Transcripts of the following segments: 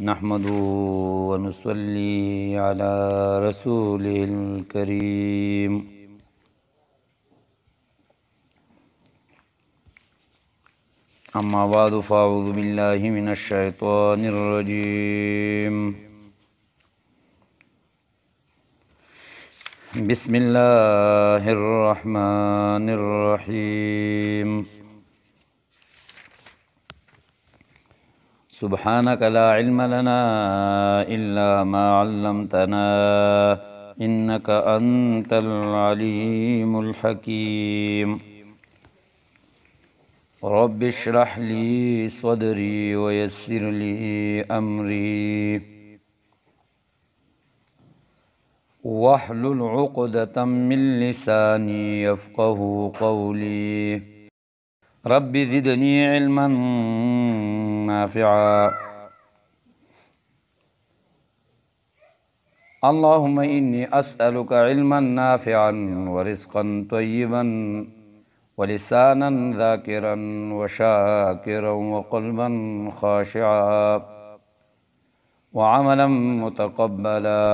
نحمده ونصلي على رسوله الكريم. أما بعد، فأعوذ بالله من الشيطان الرجيم. بسم الله الرحمن الرحيم. سبحانك لا علم لنا إلا ما علمتنا إنك أنت العليم الحكيم. رب اشرح لي صدري ويسر لي أمري واحلل عقدة من لساني يفقه قولي. رب زدني علما نافعا. اللهم إني أسألك علما نافعا ورزقا طيبا ولسانا ذاكرا وشاكرا وقلبا خاشعا وعملا متقبلا.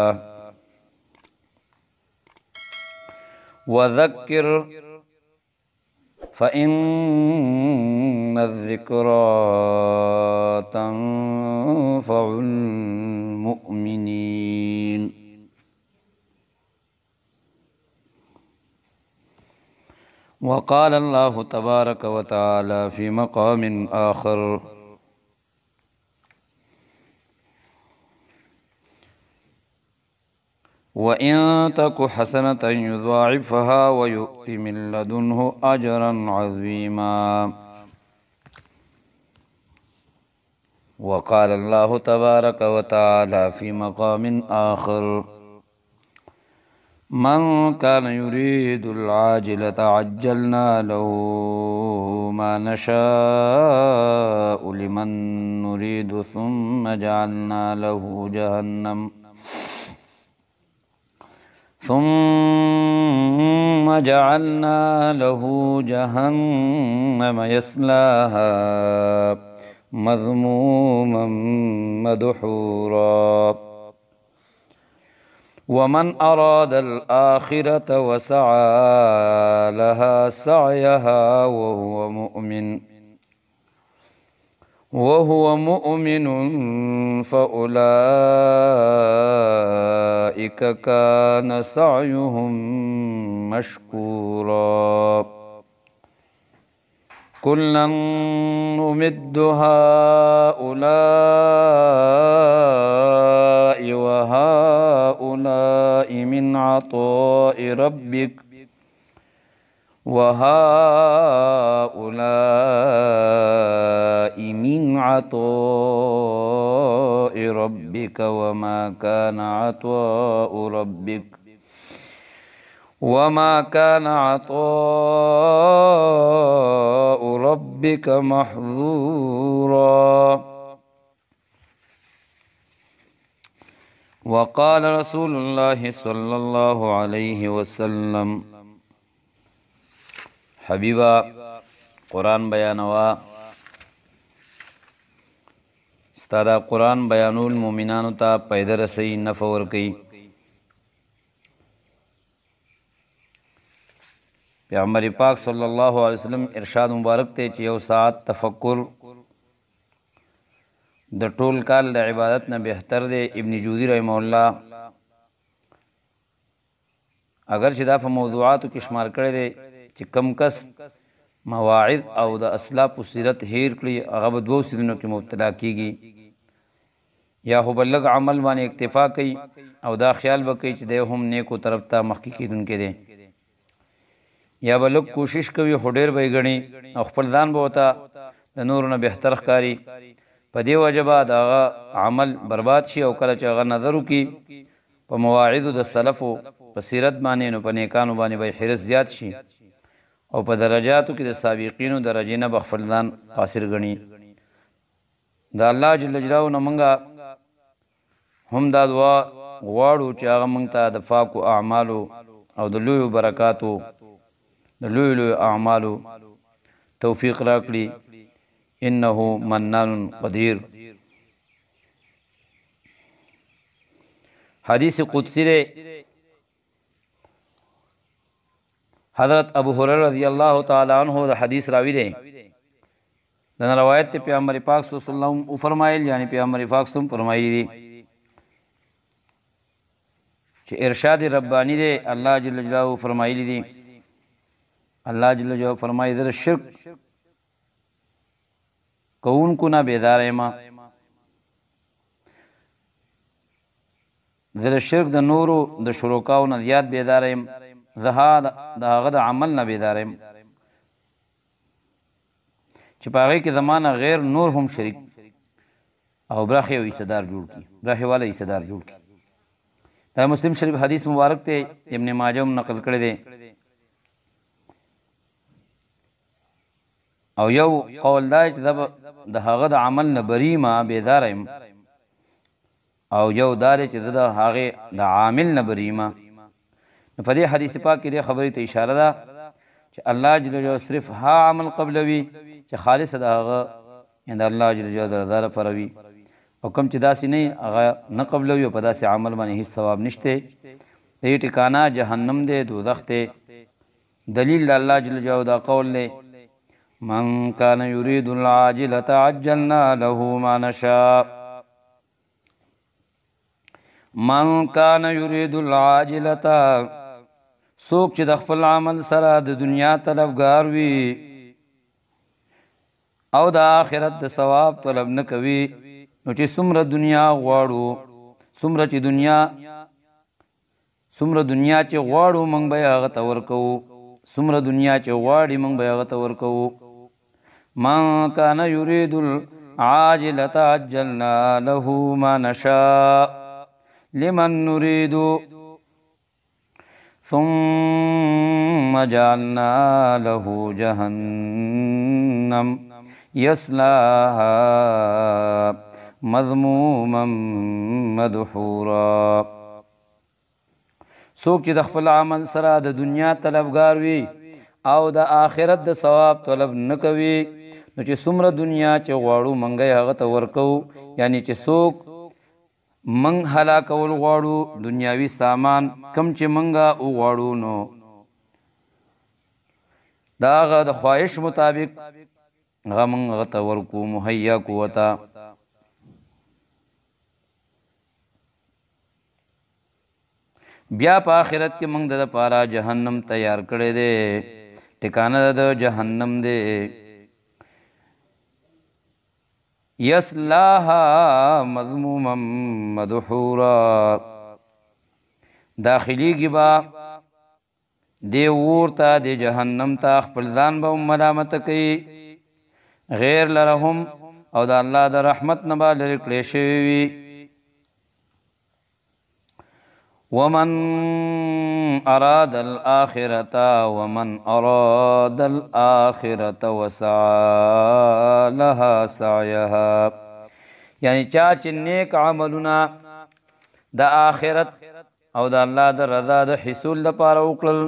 وذكر فإن الذكرى تنفع المؤمنين. وقال الله تبارك وتعالى في مقام آخر: وإن تك حسنة يضاعفها ويؤت من لدنه أجرا عظيما. وقال الله تبارك وتعالى في مقام آخر: من كان يريد العاجلة عجلنا له ما نشاء لمن نريد ثم جعلنا له جهنم ثم جعلنا له جهنم يصلاها مذموما مدحورا. ومن أراد الآخرة وسعى لها سعيها وهو مؤمن فأولئك كان سعيهم مشكورا. كلا نمد هؤلاء وهؤلاء من عطاء ربك وهؤلاء من عطاء ربك وما كان عطاء ربك محظورا. وقال رسول الله صلى الله عليه وسلم: حبیبا قرآن بیانوا، ستا دا قرآن بیانول مؤمنانو ته پیدا رسي، نفع ورکوي. پیغمبر پاک صلی الله علیه وسلم ارشاد مبارک ته چې یو ساعت تفکر د ټول کال د عبادت نه بهتر دی. ابن جوزی رحمه الله اگر چې دا په موضوعاتو کې شمار کړی دی چې کم کس مواعظ او د اسلاف سیرت هیر کړي هغه به دوو څیزونو کې مبتلا کیږي، یا خو به لږ عمل باندې اکتفا کوي او دا خیال به کوي چې دی هم نیکو طرف ته مخکې کېدونکی دی، یا به لږ کوشش کوي خو ډېر به یې ګڼي او خپل ځان به ورته د نورو نه بهتر ښکاري. په دې وجه به د هغه عمل برباد شي. او کله چې هغه نظر وکړي په مواعظو د سلفو په سیرت باندې نو په نیکانو باندې به یې حرص زیات شي او په درجاتو کې د سابقینو درجې نه به خپل ځان قاصر ګڼي. د الله جل جلاله نه موږ هم دا دعا غواړو چې هغه موږ ته د پاکو اعمالو او د لویو برکاتو د لویو لویو اعمالو توفیق راکړي. انه منان قدیر. حدیث قدسی دی، حضرت ابو هريره رضی الله تعالی عنہ د حدیث راوی دی. د روایت ته پیغمبر پاک صلی الله علیه وسلم او فرمایل، یعنی پیغمبر پاک صلی الله فرمایلی دی چې ارشاد ربانی دی، الله جل جلاله فرمایلی دی، الله جل جلاله فرمایي در شرک کوونکو نه بیدار یم، زه د شرک د نورو د شرکاو نه زیات بیدار یم، زه د هغه د عمل نه بیدار یم چې په هغې کې زما نه غیر نور هم شریک او برخې او حصه دار جوړ کړي، برخې والا حصه دار جوړ کړي. دا مسلم شریف حدیث مبارک دی، ابن ماجه هم نقل کړی دی. او یو قول دا چې د هغه د عمل نه بری ما بیدار یم، او یو دا دی چې د هغې د عامل نه بری ما. نو په دې حدیث پاک کې دې خبرې ته اشاره ده چې الله جل جلاله صرف ها عمل قبلوي چې خالص د هغه یعنې د الله جل جلاله د رضا لپاره وي، او کوم چې داسې نه هغه نه قبلوي او په داسې عمل باندې هیڅ ثواب نشته. د دې ټکانه جهنم دی، دوزخ دی. دلیل د الله جل جلاله دا قول دی، من کان یرید العاجلة عجلنا له ما نشاء. من کان یرید العاجلة، څوک چې د خپل عمل سره د دنیا طلبګار وي او د آخرت د ثواب طلب نه کوي، نو چې څومره دنیا غواړو، څومره دنیا چې غواړو موږ به یې هغه ته ورکوو، څومره دنیا چې غواړي موږ به یې هغه ته ورکوو. من کان یرید العاجلة عجلنا له ما نشاء لمن نريد ثم جعلنا له جهنم يصلاها مذموما مدحورا. څوک چې د خپل عمل سره د دنیا طلبګار وي او د آخرت د ثواب طلب نه کوي، نو چې څومره دنیا چې غواړو موږ یې هغه ته ورکوو، یعنی چې څوک موږ هلاکول غواړو دنیاوي سامان کم چې موږ وغواړو، نو د هغه د خواهش مطابق هغه موږ هغه ته ورکو، مهیا کو ورته. بیا په آخرت کې موږ د لپاره جهنم تیار کړی دی، ټکانه د جهنم دی. یصلاها مذموما مدحورا، داخلیږي به دې اور ته، دې جهنم ته، خپل ځان به هم ملامت کوي، غیر لره هم او د الله د رحمت نه به لرې کړی شوی وي. ومن أراد الآخرة ومن أراد الآخرة وسعى لها سعيها، یعنی چا چې نیک عملونه د آخرت او د الله د رضا د حصول لپاره وکړل،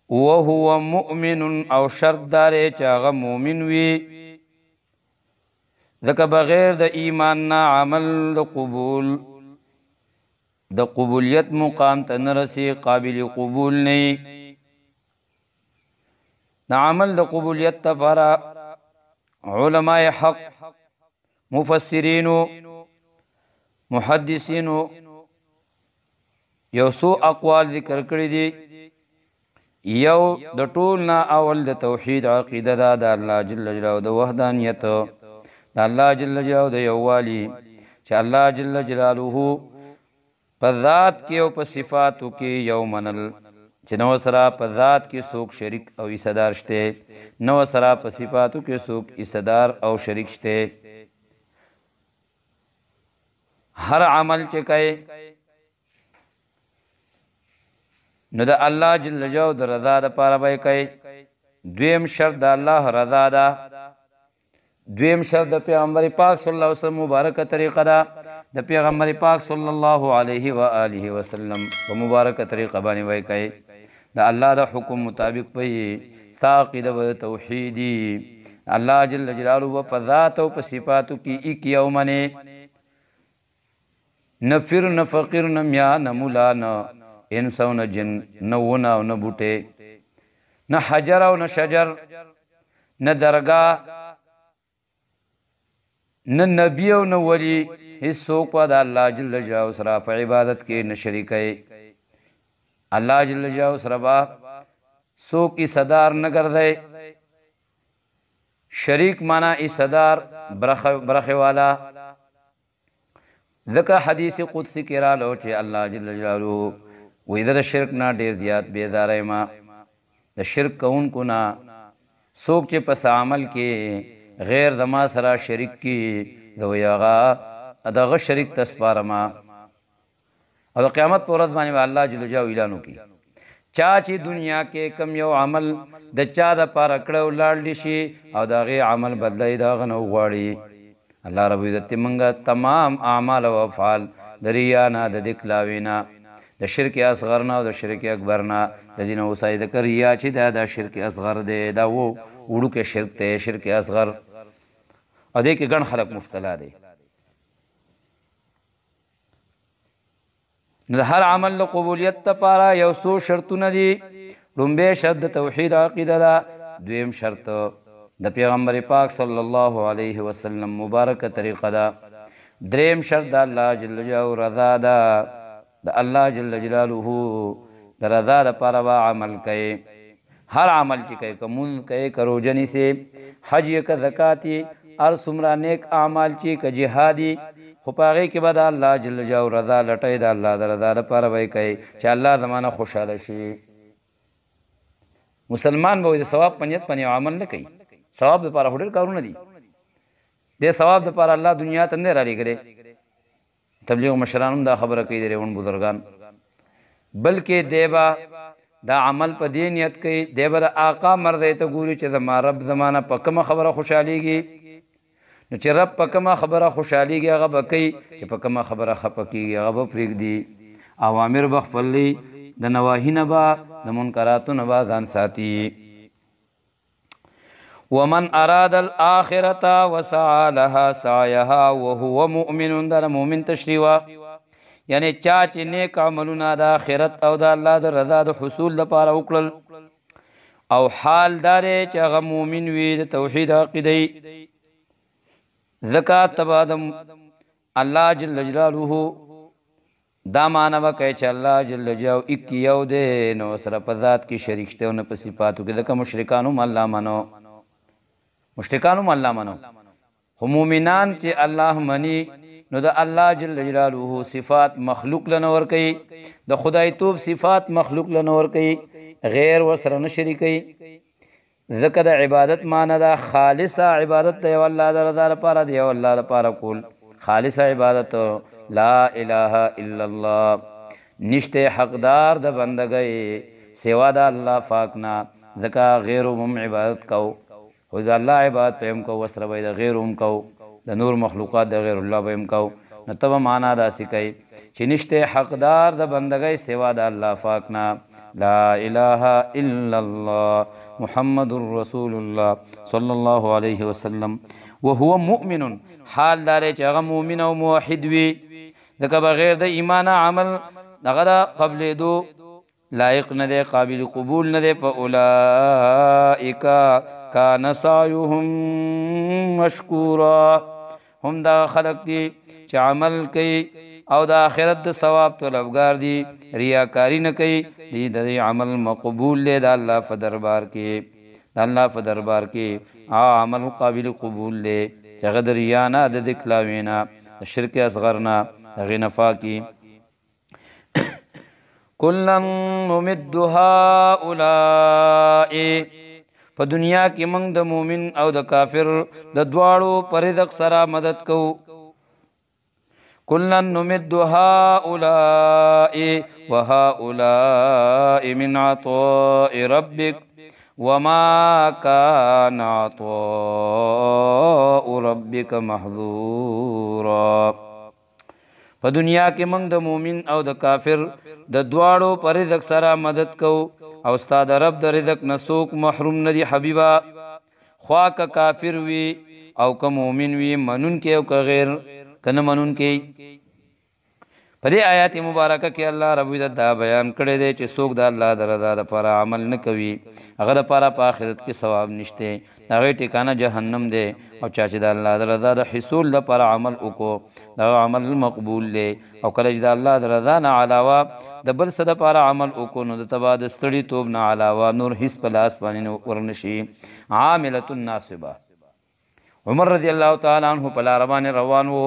وهو مؤمن، او شرط دا دی چې هغه مؤمن وي، ځکه بغیر د ایمان نه عمل د قبول د قبولیت مقام ته نه رسي، قابل قبول نه. د عمل د قبولیت لپاره علماء حق، مفسرینو، محدثینو یو څو اقوال ذکر کړي دي. یو د ټول نه اول د توحید عقیده ده، د الله جل جلاله د وحدانیت، د الله جل جلاله د یووالي، چې الله جل جلاله په ذات کې او په صفاتو کې یو منل، چې نو سره په ذات کې څوک شریک او حصه دار شته، نو سره په صفاتو کې څوک حصه دار او شریک شته. هر عمل چې کوي نو د الله جل جلاله د رضا دپاره به یې کوي. دویم شرط د الله رضا ده. دویم شرط د پیغمبر پاک صلی الله علیه وسلم مبارکه طریقه ده، د پیغمبر پاک صلی الله علیه و آله وسلم په مبارکه طریقه باندې وایي کوي، د الله د حکم مطابق به یې ستا عقیده به توحیدي، الله جل جلاله به په ذات او په صفاتو کې ایک یو منې. نه پیر نه فقیر نه میا نه مولا نه انس او نه جن، نه ونه او نه بوټی، نه حجر او نه شجر، نه درګاه، نه نبی او نه ولی، هیڅوک به د الله جل جلاله سره په عبادت کې نه شریکوي. الله جل جلاله سره به څوک حصهدار نه ګرځي. شریک معنا حصهدار، برخه والا. ځکه حدیث قدسی کې رالو چې الله جل جلاله وایي زه د شرک نه ډېر زیات بیزاره یم. د شرک کوونکو نه څوک چې په څه عمل کې غیر زما سره شریک کی، زه وایي هغه دغه شریک ته سپارم. او د قیامت په ورځ باندې به الله جل جلاله اعلان وکړي چا چې دنیا کې کم یو عمل د چا د پاره کړی ولاړ دي شي او د هغې عمل بدله یې د هغه نه وغواړي. الله رب عزت مونږ تمام اعمال او افعال د ریا نه، د دکلاوې نه، د شرک اصغر نه او د شرک اکبر نه د دې نه وساتي. ځکه ریا چې ده دا شرک اصغر دی، دا و وړوکی شرک دی، شرک اصغر، او دې کې ګڼ خلک مبتلا دی. نو د هر عمل د قبولیت لپاره یو څو شرطونه دي. لومبی شرط د توحید عقیده ده، دویم شرط د پیغمبر پاک صلی الله علیه وسلم مبارکه طریقه ده، دریم شرط د الله جل جلاله رضا ده، د الله جل جلاله د رضا لپاره به عمل کوي. هر عمل چې کوي، که مونځ کوي، که روژه نیسي، حج یې، که زکات یې، هر څومره نیک اعمال چې که جهاد یې، خو په هغې کې به د الله جل جلاله رضا لټوي، د الله د رضا لپاره به یې کوي چې الله زما نه خوشحاله شي. مسلمان به د ثواب په نیت باندې یو عمل نه کوي. ثواب دپاره خو ډېر کارونه دي، د ثواب دپاره الله دنیا ته نه دی رالیږلی. تبلیغ مشران هم دا خبره کوي، د ریوند بزرګان، بلکې دی به دا عمل په دې نیت کوي، دی به د آقا مرضی ته ګوري چې زما رب زما نه په کومه خبره خوشحالېږي. نو چې رب په کومه خبره خوشحالېږي هغه به کوي، چې په کومه خبره خفه کېږي هغه به پرېږدي. اوامر به خپلوي، د نواهي نه به، د منکراتو نه به ځان ساتي. ومن اراد الآخرة وسعى لها سعيها وهو مؤمن، دا د مؤمن تشریح وه، یعنی چا چې نیک عملونه د آخرت او د الله د رضا د حصول لپاره وکړل او حال دا دی چې هغه مؤمن وي، د توحید عقیده، ځکه ته به د الله جل جلاله دا معنی به کوي چې الله جل جلاله ایک یو دی، نو سره په ذات کې شریک شته او نه په صفاتو کې. ځکه مشرکان هم الله منو، مشرکان هم الله منو، خو مؤمنان چې الله مني نو د الله جل جلاله صفات مخلوق له نه ورکوي، د خدایتوب صفات مخلوق له نه ورکوي، غیر ورسره نه شریکوي. ځکه د عبادت معنی ده خالصه عبادت د یو الله د رضا لپاره، د یو الله لپاره کول. خالصه عبادت لا اله الا الله، نشته حقدار د بندګۍ سوا د الله پاک نه. ځکه غیر هم عبادت کو، خو د الله عبادت به هم کو، ورسره به د غیر هم کو، د نور مخلوقات د غیر الله به هم کو. نو ته به معنا داسې کوي چې نشته حقدار د بندګۍ سوا د الله پاک نه. لا اله الا الله محمد رسول الله صلی الله علیه وسلم. وهو مؤمن، حال دا دی چې هغه مؤمن او موحد وي، ځکه بغیر د ایمان عمل هغه د قبلېدو لایق نه دی، قابل قبول نه دی. فاولئک کان سعیهم مشکورا، هم دا خلق دي چې عمل کوي او د آخرت د ثواب طلبګار دي، ریاکاری نه کوي، دی د دې عمل مقبول دی د الله په دربار کې، د الله په دربار کې عمل قابل قبول دی چې هغه د ریا نه، د دکلاوې نه، د شرک اصغر نه، د هغې نه پاکي. کلا نمد هؤلاء، په دنیا کې موږ د مؤمن او د کافر د دواړو په رزق سره مدد کوو. کلا نمد هؤلاء وهؤلاء من عطاء ربك وما كان عطاء ربك محظورا. په دنیا کې موږ د مؤمن او د کافر د دواړو په رزق سره مدد کوو، او ستا د رب د رزق نه څوک محروم نه دي حبیبه. خوا که کافر وي او که مؤمن وي، منونکی او که غیر، که نه منونکی. په دې آیات مبارکه کې الله رب عزت دا بیان کړی دی چې څوک د الله د رضا لپاره عمل نه کوي، هغه دپاره په آخرت کې ثواب نشته، د هغې ټکانه جهنم دی. او چا چې د الله د رضا د حصول لپاره عمل وکړو، د هغه عمل مقبول دی. او کله چې د الله د رضا نه علاوه د بل څه دپاره عمل وکړو، نو د ته به د ستړیتوب نه علاوه نور هیڅ په لاس باندې ورنشي. عاملة ناصبه. عمر رضی الله تعالی عنه په لاره باندې روان وو،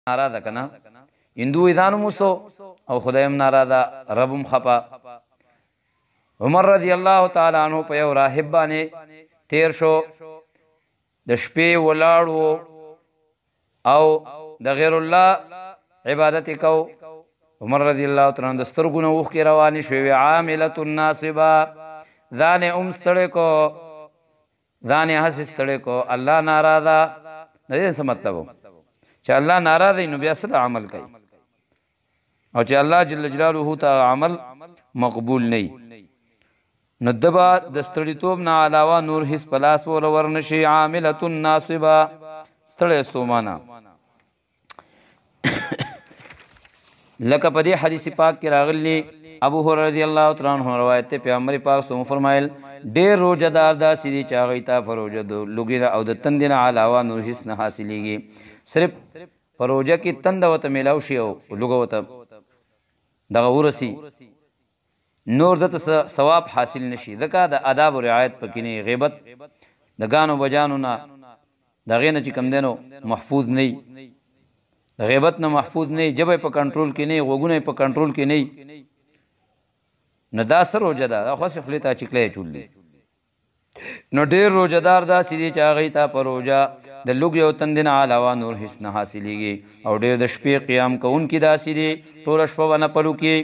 ناراضه کنه، هندو ځان هم وسو او خدای هم ناراضه، رب هم خپه. عمر رضی الله تعالی عنه په یو راهب باندې تیر شو، د شپې ولاړ وو او د غیر الله عبادت یې کو. عمر رضی الله تعالی عنه د سترګو نه اوښکې روانې شوې، وې عاملة ناصبه، ځان یې هم ستړی کو، ځان یې هسې ستړی کو، الله ناراضه. د دې څه مطلب و؟ چې الله ناراضه نو بیا څه عمل کوي، او چې الله جل جلاله ته عمل مقبول نه، نو دبا د ستړیتوب نه علاوه نور هیڅ په لاس ور ورنشي. عاملة ناصبه، ستړی ستومانه. لکه په دې حدیث پاک کې راغلی، ابو هريره رضی الله تعالی عنہ روایت ته، پیغمبر پاک صلی الله فرمایل، ډېر روزهدار داسې دي چې هغوی ته په روژه د لوګي نه او د تندې نه علاوه نور هیڅ نه حاصلېږي. صرف په روژه کې تنده ورته میلاو شي او لوګه ورته دغه ورسي، نور دته ثواب حاصل نشي، ځکه د آداب او رعایت پکې نه، غیبت د ګانو بجانو نه د هغې نه چې کوم دی نو محفوظ نه، د غیبت نه محفوظ نه، ژبه یې په کنټرول کې نه، غوږونه یې په کنټرول کې نه، نو دا څه روژه ده؟ دا خو هسې خولې ته چکلی اچولي. نو ډېر روژهدار داسې دي چې هغوی ته په روژه د لوږې او تندې نه علاوه نور هیڅ نه حاصلېږي. او ډېر د شپې قیام کوونکي داسې دي، ټوله شپه به نفل وکړي،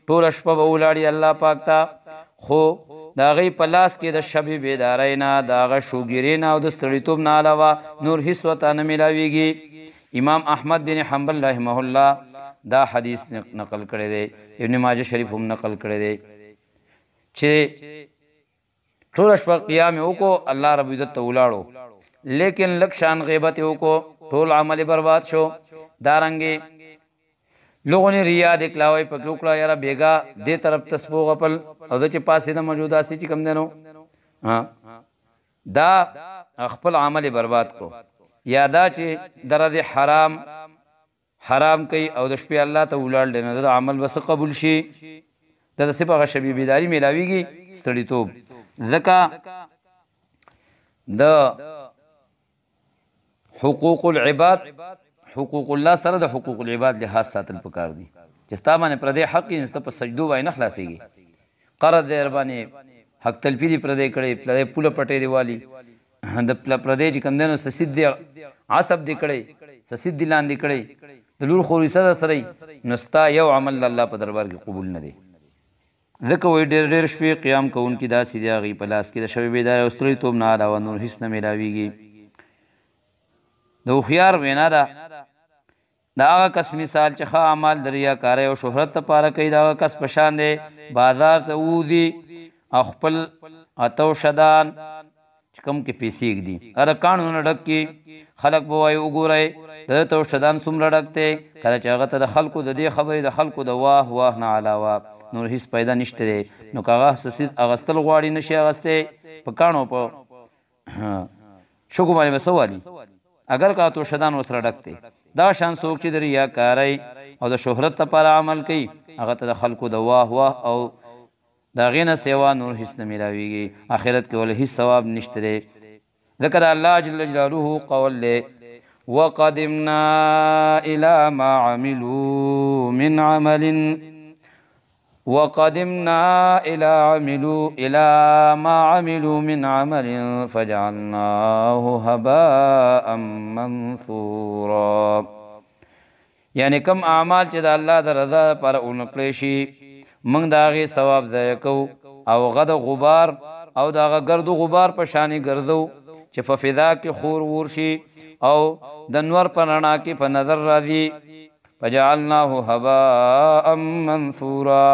ټوله شپه به ولاړي الله پاک ته، خو د هغوی په لاس کې د شبې بیدارۍ نه، د هغه شوګیرې نه او د ستړیتوب نه علاوه نور هیڅ ورته نه میلاویږي. امام احمد بن حنبل رحمه الله دا حدیث نقل کړی دی، ابن ماجه شریف هم نقل کړی دی، چې ټوله شپه قیام یې وکړو، الله رب عزت ته ولاړو، لیکن لږ شان غیبت یې وکړو، ټول عمل یې برباد شو. دارنګې لغونې ریا د کلاوی پکې وکړه، یاره بېګا دې طرف ته سپو غپل او زه چې پاڅېدم موجود داسې چې کوم دی نو دا خپل عمل یې برباد کړو. یا دا چې درځې حرام حرام کوي او د شپې الله ته ولاړ دی، نو د عمل به څه قبول شي؟ د داسې په هغه شبې بیداري میلاویږي ستړیتوب، ځکه د حقوق العباد حقوق الله سره د حقوق العباد لحاظ ساتل پکار دي. چې ستا باندې پردی حق یې، ستا په سجدو باندې نه خلاصېږي، قرض دی باندې حق تلفي دي پردی کړی، پردی پوله پټې دی والي، د پردی چې کوم دی نو سسید دی عصب دی کړی، سسید دی لاندې کړی، د لور خور حصه در سره، نو ستا یو عمل د الله په دربار کې قبول نه دی. ځکه وایي ډېر ډېر شپې قیام کوونکي داسې دي، هغوی په لاس کې د شبې بیدارۍ او ستړیتوب نه علاوه نور هیڅ نه میلاویږي. د هوښیار وینا ده، د هغه کس مثال چې ښه اعمال د ریاکارۍ او شهرت لپاره کوي، د هغه کس په شان دی بازار ته ووځي او خپل اتو شدان چې کوم کې پیسې ږدي، هغه د کاڼو نه ډک کړي، خلک به وایي وګورئ د ده توشدان څومره ډک دی. کله چې هغه ته د خلکو د دې خبرې د خلکو د واه واه نه علاوه نور هیڅ پیدا نشته دی، نو که هغه څه څیز اغستل غواړي نشي اغستی، په کاڼو په شګو باندې به څه والي، اګر که توشدان ورسره ډک دی. دا شان څوک چې د ریاکارۍ او د شهرت لپاره عمل کوي، هغه ته د خلکو د واه واه او د هغې نه سوا نور هیڅ نه میلاویږي، آخرت کې ول هیڅ ثواب نشته دی. ځکه د الله جل جلاله قول دی، وقدمنا إلى ما عملوا من عمل، وقدمنا إلى عملوا إلى ما عملوا من عمل فجعلناه هباء منثورا. یعنی کم اعمال چې د الله د رضا لپاره ونکړی شي، موږ د هغې ثواب ضایع کوو او هغه د غبار او د هغه ګرد غبار په شانې ګرځو چې په فضا کې خور ور شي او د نور په رڼا کې په نظر راځي. فجعلناه هباء منثورا.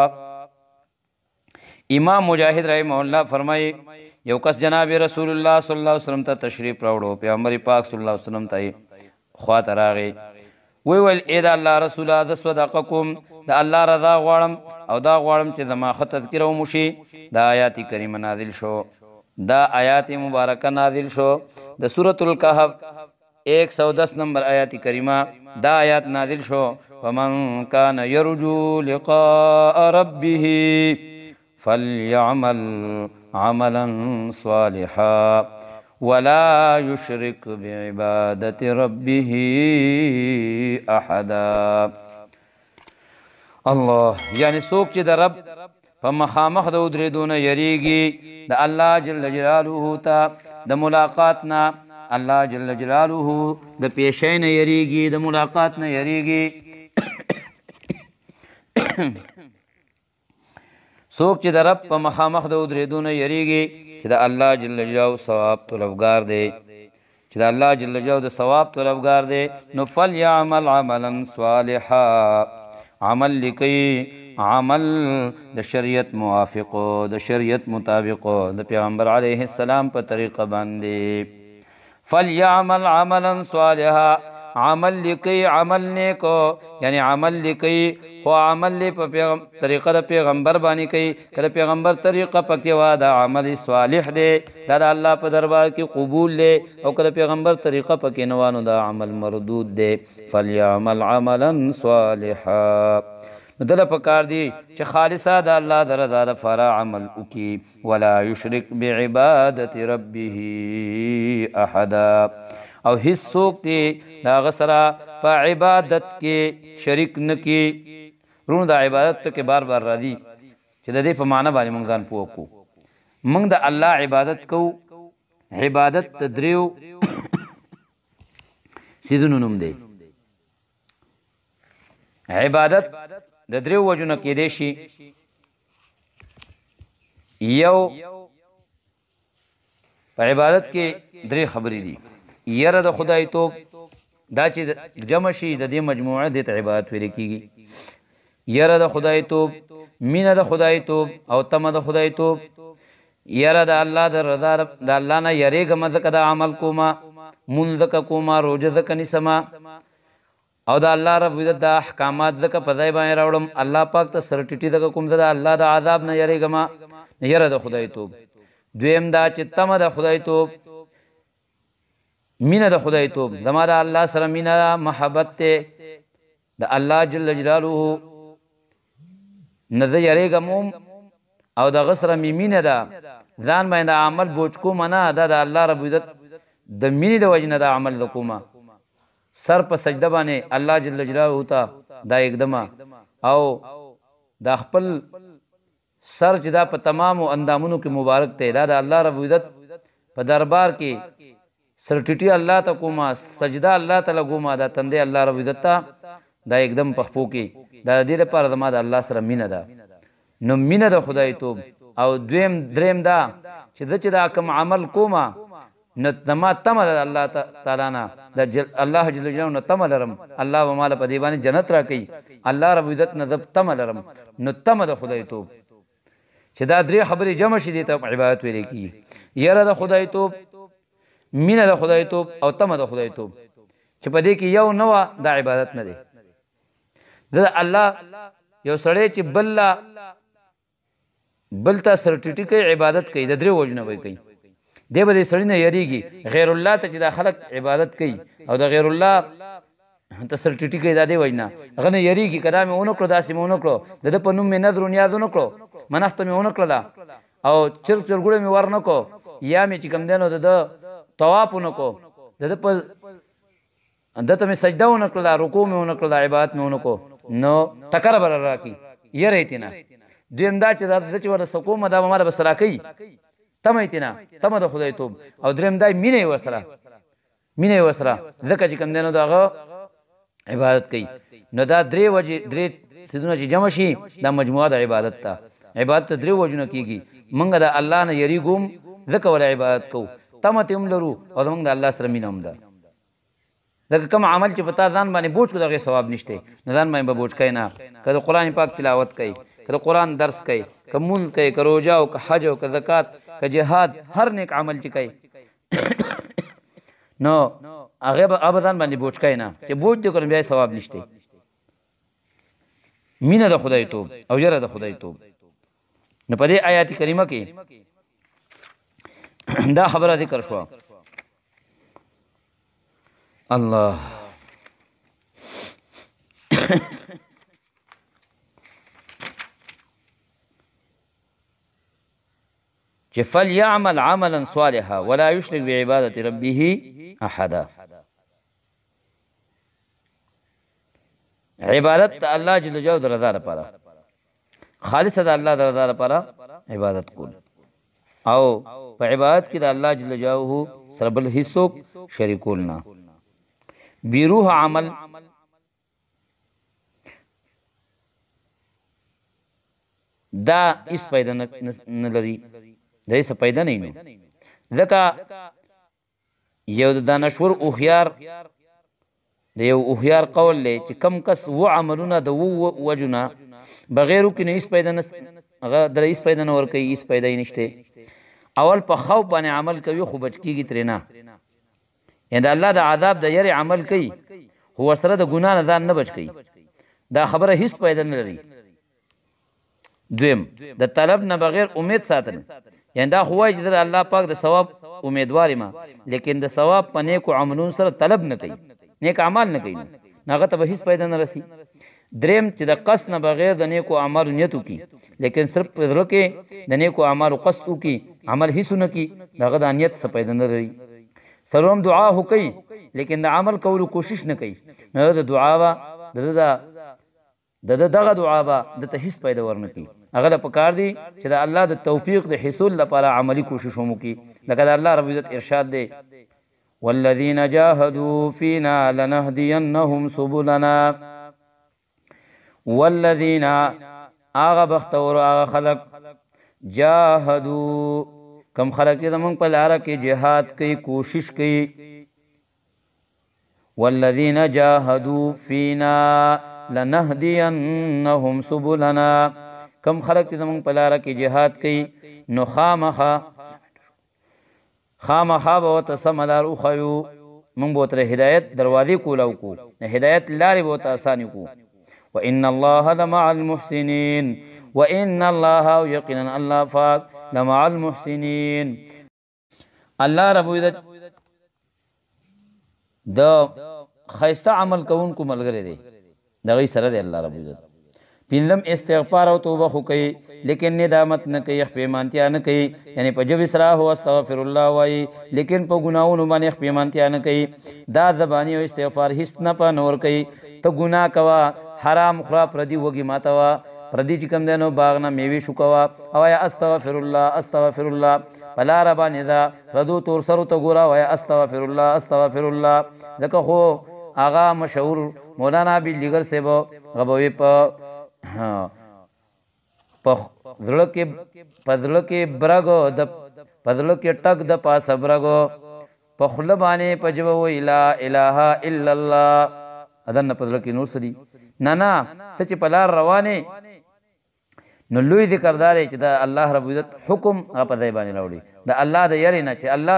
امام مجاهد رحمه الله فرمایي، یو کس جناب رسول الله صلی الله علیه وسلم ته تشریف راوړو، پیغمبر پاک صلی الله علیه وسلم ته خواته راغی، وی ویل ای د الله رسوله، زه صدقه کوم، د الله رضا غواړم او دا غواړم چې زما ښه تذکره وموشي. دا آیات کریمه نازل شو، دا آیات مبارکه نازل شو د سورة الکهف 110 نمبر آیات کریمه دا آیات نازل شو. فمن كان يرجو لقاء ربه فليعمل عملا صالحا ولا يشرك بعبادة ربه احدا. الله، یعنی څوک چې د رب په مخامخ د ودرېدو نه یریږي، د الله جل جلاله ته د ملاقات نه، الله جل جلاله د پیشۍ نه یریږي، د ملاقات نه یریږي. څوک چې د رب په مخامخ د ودرېدو نه یریږي، چې د الله جل جلاله ثواب طلبګار دی، چې د الله جل جلاله د ثواب طلبګار دی، نو فلیعمل عملا صالحا، عمل لیکي، عمل د شریعت موافق، د شریعت مطابق، د پیغمبر علیه السلام په طریقه باندې. فلیعمل عملا صالحا، عمل لیکي، عمل نیکو، یعنی عمل لیکي خو عمل لی په طریقه د پیغمبر باندې کوي. که د پیغمبر طریقه پکې وه دا عمل صالح دی، دا د الله په دربار کې قبول دی، او که د پیغمبر طریقه پکې نه وه نو دا عمل مردود دی. فلیعمل عملا صالحا، نو دله پکار دی چې خالصه د الله د رضا دپاره عمل وکړي. ولا یشرک بعبادت ربه احدا، او هیڅ څوک دی د هغه سره په عبادت کې شریک نه کړي. وروڼو دا عبادت ټکی بار بار راځي چې د دې په معنی باندې موږ ځان پوه کړو. موږ د الله عبادت کوو، عبادت د دریو څیزونو نوم دی. عبادت د دریو وجو نه کېدی شي. یو په عبادت کې درې خبرې دي. یره د خدای توب، دا چې جمع شي د دې مجموعه دې ته عبادت ویل کېږي. یره د خدای توب، مینه د خدای توب او تمه د خدای توب. یره د الله د رضا، د الله نه یریږم ځکه دا عمل کومه، مونځ ځکه کومه، روژه ځکه نیسمه، او د الله رب عزت دا احکامات ځکه په ځای باندې راوړم، الله پاک ته سر ټیټي ځکه کوم، زه د الله د عذاب نه یریږم. یره د خدای توب. دویم دا چې تمه د خدای توب، مینه د خدای توب، زما د الله سره مینه ده، محبت دی د الله جل جلاله نه زه یریږم هم، او د هغه سره مې مینه ده، ځان باندې د عمل بوج کومه نه، دا د الله رب عزت د مینې د وجې نه دا عمل زه کومه. سر په سجده باندې الله جل جلاله ته دا اقدمه، او دا خپل سر چې دا په تمامو اندامونو کې مبارک دی، دا د الله رب عزت په دربار کې سرټیټي الله ته کومه، سجده الله ته لګومه، دا تندې الله رب عزت ته دا اقدم په خپو کې، دا د دې لپاره زما د الله سره مینه ده. نو مینه د خدای توب. او دویم دریم دا چې زه چې دا کوم عمل کومه نو زما تمه ده الله تعالی نه، د الله جل جلاله نه تمه لرم، الله به ماله په دې باندې جنت راکوي، الله رب عزت نه زه تمه لرم. نو تمه د خدای توب چې دا درې خبرې جمع شي دې ته عبادت ویل کېږي. یره د خدای توب، مینه د خدای توب او تمه د خدای توب، چې په دې کې یو نه وه دا عبادت نه دی. د الله یو سړی چې بل ته سرټیټي کوي عبادت کوي، د درې وجو نه به یې کوي. دی به د سړي نه یریږي، غیر الله ته چې دا خلک عبادت کوي او د غیر الله ته سرټیټي کوي، دا دې وجې نه هغه نه یریږي، که دا مې ونه کړو، داسې مې ونه کړو، د ده په نوم مې نذر و نیاز ونه کړو، منښته مې ونه کړله او چرګ چرګوړی مې ور نه کړو، یا مې چې کوم دی نو د ده طواف ونه کړو، د ده په ده ته مې سجده ونه کړله، رکوع مې ونه کړله، عبادت مې ونه کړو، نو ټکره به راکړي، یره یې ترې نه. دویم دا چې دا چې ورته څه کومه دا به ماله به څه راکوي، تمه یې ترې نه، تمه د خدای توب. او دریم دا مینه یې ورسره، مینه یې ورسره، ځکه چې کوم دی نو د هغه عبادت کوي. نو دا درې وجې، درې څیزونه چې جمع شي دا مجموعه د عبادت ته. عبادت ته درې وجونه کېږي. موږ د الله نه یریږو هم ځکه ورته عبادت کوو، تمه ترې هم لرو، او زموږ د الله سره مینه هم ده. ځکه کوم عمل چې په تا ځان باندې بوج کړو د هغې ثواب نشته، نو ځان باندې به بوج کوې نه. که د قرآن پاک تلاوت کوي، که د قرآن درس کوي، که مونځ کوي، که روژه او که حج او که زکات، که جهاد، هر نیک عمل چې کوي نو هغه به ابدان باندې بوج کوي نه، چې بوج دې کړم بیا ثواب نشته. مینه د خدای توب او یره د خدای توب. نو په دې آیات کریمه کې دا خبره ذکر شوه. الله چې فلیعمل عملا صالحا ولا یشرک بعبادت ربه احدا. عبادت ته الله جل جلاله د رضا لپاره، خالص د الله د رضا لپاره عبادت کول، او په عبادت کې د الله جل جلاله سره بل هیڅوک شریکول نه. بیروح عمل دا هیڅ پیدا نه لري، دا هیڅ پیدا نه نو، ځکه یو د دانشور هوښیار د یو هوښیار قول دی چې کم کس و عملونه د و وجونه بغیر وکړي نو هیڅ پیدا نه، هغه دله هیڅ پیدا نه ورکوي، هیڅ پیدا یې نشته. اول په خوف باندې عمل کوي خو بچ کېږي ترې نه، یعنې د الله د عذاب د یرې عمل کوي خو ورسره د ګناه نه ځان نه بچ کوي، دا خبره هیڅ پیدا نه لري. دویم د طلب نه بغیر امید ساتل، یعنې دا خو وایي چې زه د الله پاک د ثواب امیدوار یم، لیکن د ثواب په نیکو عملونو سره طلب نه کوي، نیک اعمال نه کوي، نو هغه ته به هیڅ پیدا نه رسي. دریم چې د قصد نه بغیر د نیکو اعمالو نیت وکړي، لیکن صرف په زړه کې د نیکو اعمالو قصد وکړي، عمل هیڅ ونه کړي، د هغه دا نیت څه پیدا نه لري. څلورم دعا خو کوي لیکن د عمل کولو کوشش نه کوي، نو د دعا به د ده دغه دعا به ده ته هیڅ پیدا ورنه کړي. هغه له پکار دي چې د الله د توفیق د حصول لپاره عملي کوشش هم وکړي، لکه د الله رب عزت ارشاد دی، والذین جاهدوا فینا لنهدینهم سبلنا. والذین هغه بختور هغه خلک، جاهدو کم خلک چې زمونږ په لاره کې جهاد کوي، کوشش کوي، والذین جاهدوا فینا لنهدینهم سبلنا، کم خلک چې زمونږ په لاره کې جهاد کوي نو خامخا خامخا به ورته سمه لار وښیو، موږ به ورته هدایت دروازې کولاو کړو، د هدایت لارې به ورته اسانې کړو. وإن الله لمع المحسنين، وإن الله یقینا الله پاک لمع المحسنين. الله رب عزت د ښایسته عمل کوونکو ملګری دی، د هغوی سره دی الله رب عزت. پنځم استغفار او توبه خو کوي لیکن ندامت نه کوي، پښیمانتیا نه کوي، یعنې په ژبې سره هو استغفر الله وایي لیکن په ګناهونو باندې پښیمانتیا نه کوي. دا زباني او استغفار هیڅ نه په نه ورکوي. ته ګناه کوه، حرام خوره، پردي وږي ماتوه، پردي چې کوم دی نو باغ نه میوې شوکوه او وایه استغفر الله استغفر الله. په لاره باندې ده پردو تور سرو ته ګوره، وایه استغفر الله استغفر الله. ځکه خو هغه مشهور مولانا بلډیګر صاحب هغه به وایي په زړه کې په زړه کې برګ د په زړه کې ټک د پاسه برګ، په خوله باندې په ژبه وایي لا اله الا الله. اذن په زړه کې نور څه دي؟ نه نه، ته چې په لار روانې نو لوی ذکر دا دی چې د الله رب عزت حکم هغه په ځای باندې راوړي، د الله د یرې نه چې الله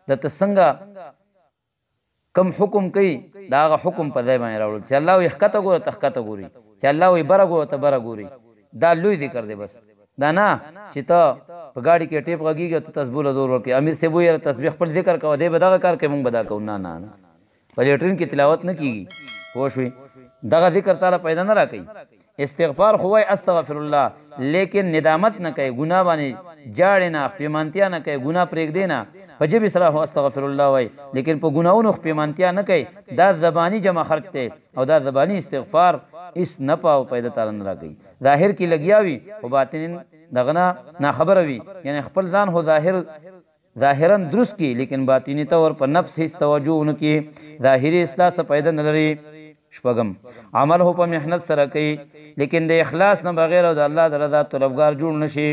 د ته څنګه کم حکم کوي د هغه حکم په ځای باندې راوړل، چې الله وایي ښکته ګوره ته ښکته ګوري، چې الله وایي بره ګوره ته بره ګوري. دا لوی ذکر دی. بس دا نه چې ته په ګاډي کې ټیپ غږېږي او ته تسبیح له زور ورکوې، امیر صاحب وایي یاره تسبیح خپل ذکر کوه، دی به دغه کار کوي موږ به دا کوو. نه نه نه، په لیټرین کې تلاوت نه کېږي، پوه شوې؟ دغه ذکر تعالی پیدا نه راکوي. استغفار خو وایي استغفر الله لیکن ندامت نه کوي، ګناه باندې جاړې نه، پښیمانتیا نه کوي، ګناه پرېږدې نه، په ژبې سره خو استغفر الله وایي لیکن په ګناهونو پښیمانتیا نه کوي. دا زباني جمع خرج دی او دا زباني استغفار هیڅ نه په او پیدا تعالی نه راکوي. ظاهر کې لګیا وي خو باطن دغه نه ناخبره وي، یعنې خپل ځان خو ظاهرا درست کی لیکن باطنی طور په نفس هیڅ توجه ونه کړي، ظاهري اصلاح څه پیدا نه لري. شپږم عمل هو په محنت سره کوي لیکن د اخلاص نه بغیر او د الله د رضا طلبګار جوړ نشي.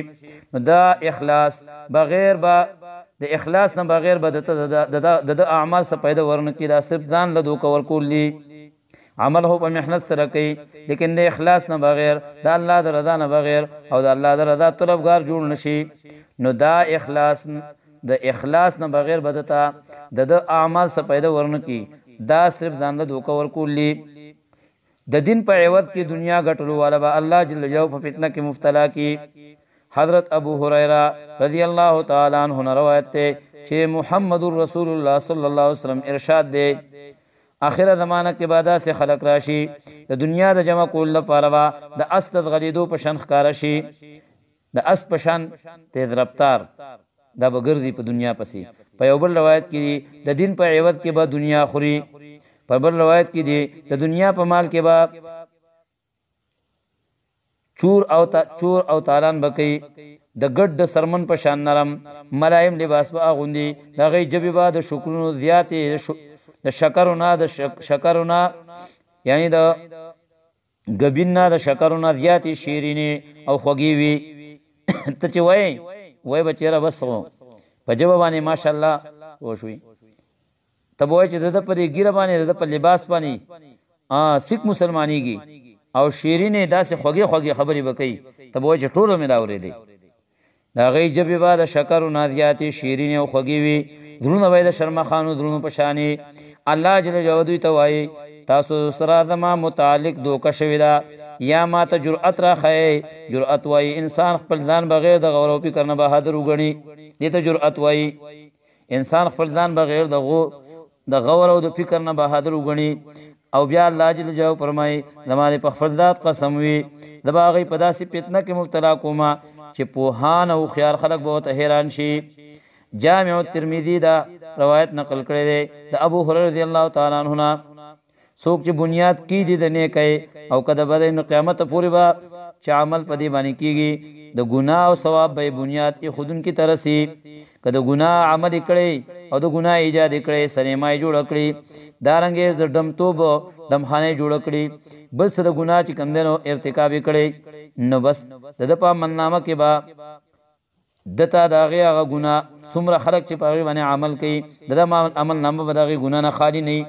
نو دا اخلاص بغیر به د اخلاص نه بغیر به د د اعمال څه پیدا ورنه کړي، دا صرف ځان له دوکه ورکول دي. عمل هو په محنت سره کوي لیکن د اخلاص نه بغیر، د الله د رضا نه بغیر او د الله د رضا طلبګار جوړ نشي. نو دا اخلاص د اخلاص نه بغیر به ده ته د ده اعمال څه پیدا ورنه کړي. دا صرف ځان له دوکه ورکول دي. د دین په عوض کې دنیا ګټلو والا به الله جل جلاله په فتنه کې مبتلا کړي. حضرت ابو هريره رضی الله تعالی عنہ نه روایت دی چې محمد رسول الله صلی الله علیه وسلم ارشاد دی، اخره زمانه کې به داسې خلک راشي د دنیا د جمع کولو لپاره به د اس د ځغلېدو په شان ښکاره شي، د اس په شان تیز رفتار دا به ګرځي په دنیا پسې. په یو بل روایت کې دي د دین په عوض کې به دنیا خوري. په بل روایت کې دي د دنیا په مال کې به چور او تالان به کوي، د ګډ د سرمن په شان نرم ملایم لباس به اغوندي، د هغې ژبې به د شکرونو زیاتې د شکرو نه یعنی د ګبین نه د شکرو نه زیاتې شیرینې او خوږې وي. ته چې وایې وایي به چېرې بس په ژبه باندې ماشاءالله وشوي، ته به وایې چې د ده په دې ږیره باندې د ده په لباس باندې سیک مسلمانېږي او شیرینې داسې خوږې خوږې خبرې به کوي، ته به وایې چې ټولو مې دا اورېدې. د هغې ژبې به د شکرو نه زیاتې شیرینې او خوږې وي، زړونه به یې د شرمخانو زړونو په شانې. الله جل جلاله دوی ته وایي تاسو سره زما متعلق دوکه شوې ده یا ما ته جرأت راښیئ. جرأت وایي انسان خپل ځان بغیر د غور او فکر نه بهادر وګڼي، دې ته جرأت وایي. انسان خپل ځان بغیر د غور او د فکر نه بهادر وګڼي. او بیا الله جل جلاله فرمایي زما دې په خپل ذات قسم وي زه به هغوی په داسې فتنه کې مبتلا کومه چې پوهان او هوښیار خلک به ورته حیران شي. جامع الترمذي دا روایت نقل کړی دی د ابو هريره رضی الله تعالی عنه نه، څوک چې بنیاد کیدي د نیکۍ او که د بدۍ نو قیامت پورې به چې عمل په دې باندې کیږي د ګناه او ثواب به یې بنیاد ایښودونکي ته رسي. که د ګناه عمل یې کړی او د ګناه ایجاد یې کړی، سینما یې جوړه کړي، دارنګه یې د ډمتوب ډمخانه یې جوړه کړي، بل څه د ګناه چې کوم دی نو ارتکاب یې کړی، نو بس د ده په عملنامه کې به ده ته د هغې هغه ګناه څومره خلک چې په هغې باندې عمل کوي د ده عملنامه به د هغې ګناه نه خالي نه وي.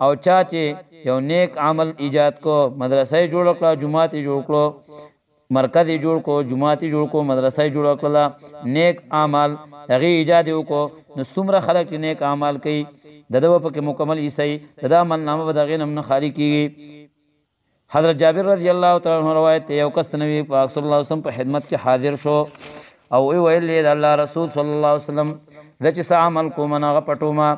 او چا چې یو نیک عمل ایجاد کو، مدرسه یې جوړه کړه، جومات یې جوړ کړو، مرکز یې جوړ کړو، جومات یې جوړ کړو، مدرسه یې جوړه کړله، نیک اعمال د هغې ایجاد یې وکړو، نو څومره خلک چې نیک اعمال کوي د ده به پکې مکمل حصه وي، د ده عملنامه به د هغې نه هم نه خالي کېږي. حضرت جابر رضی الله تعالی عنہ روایت دی، یو کس د نبی پاک صلی الله علیه وسلم په خدمت کې حاضر شو او ویې ویل د الله رسول صلی الله علیه وسلم زه چې څه عمل کوم نو هغه پټومه،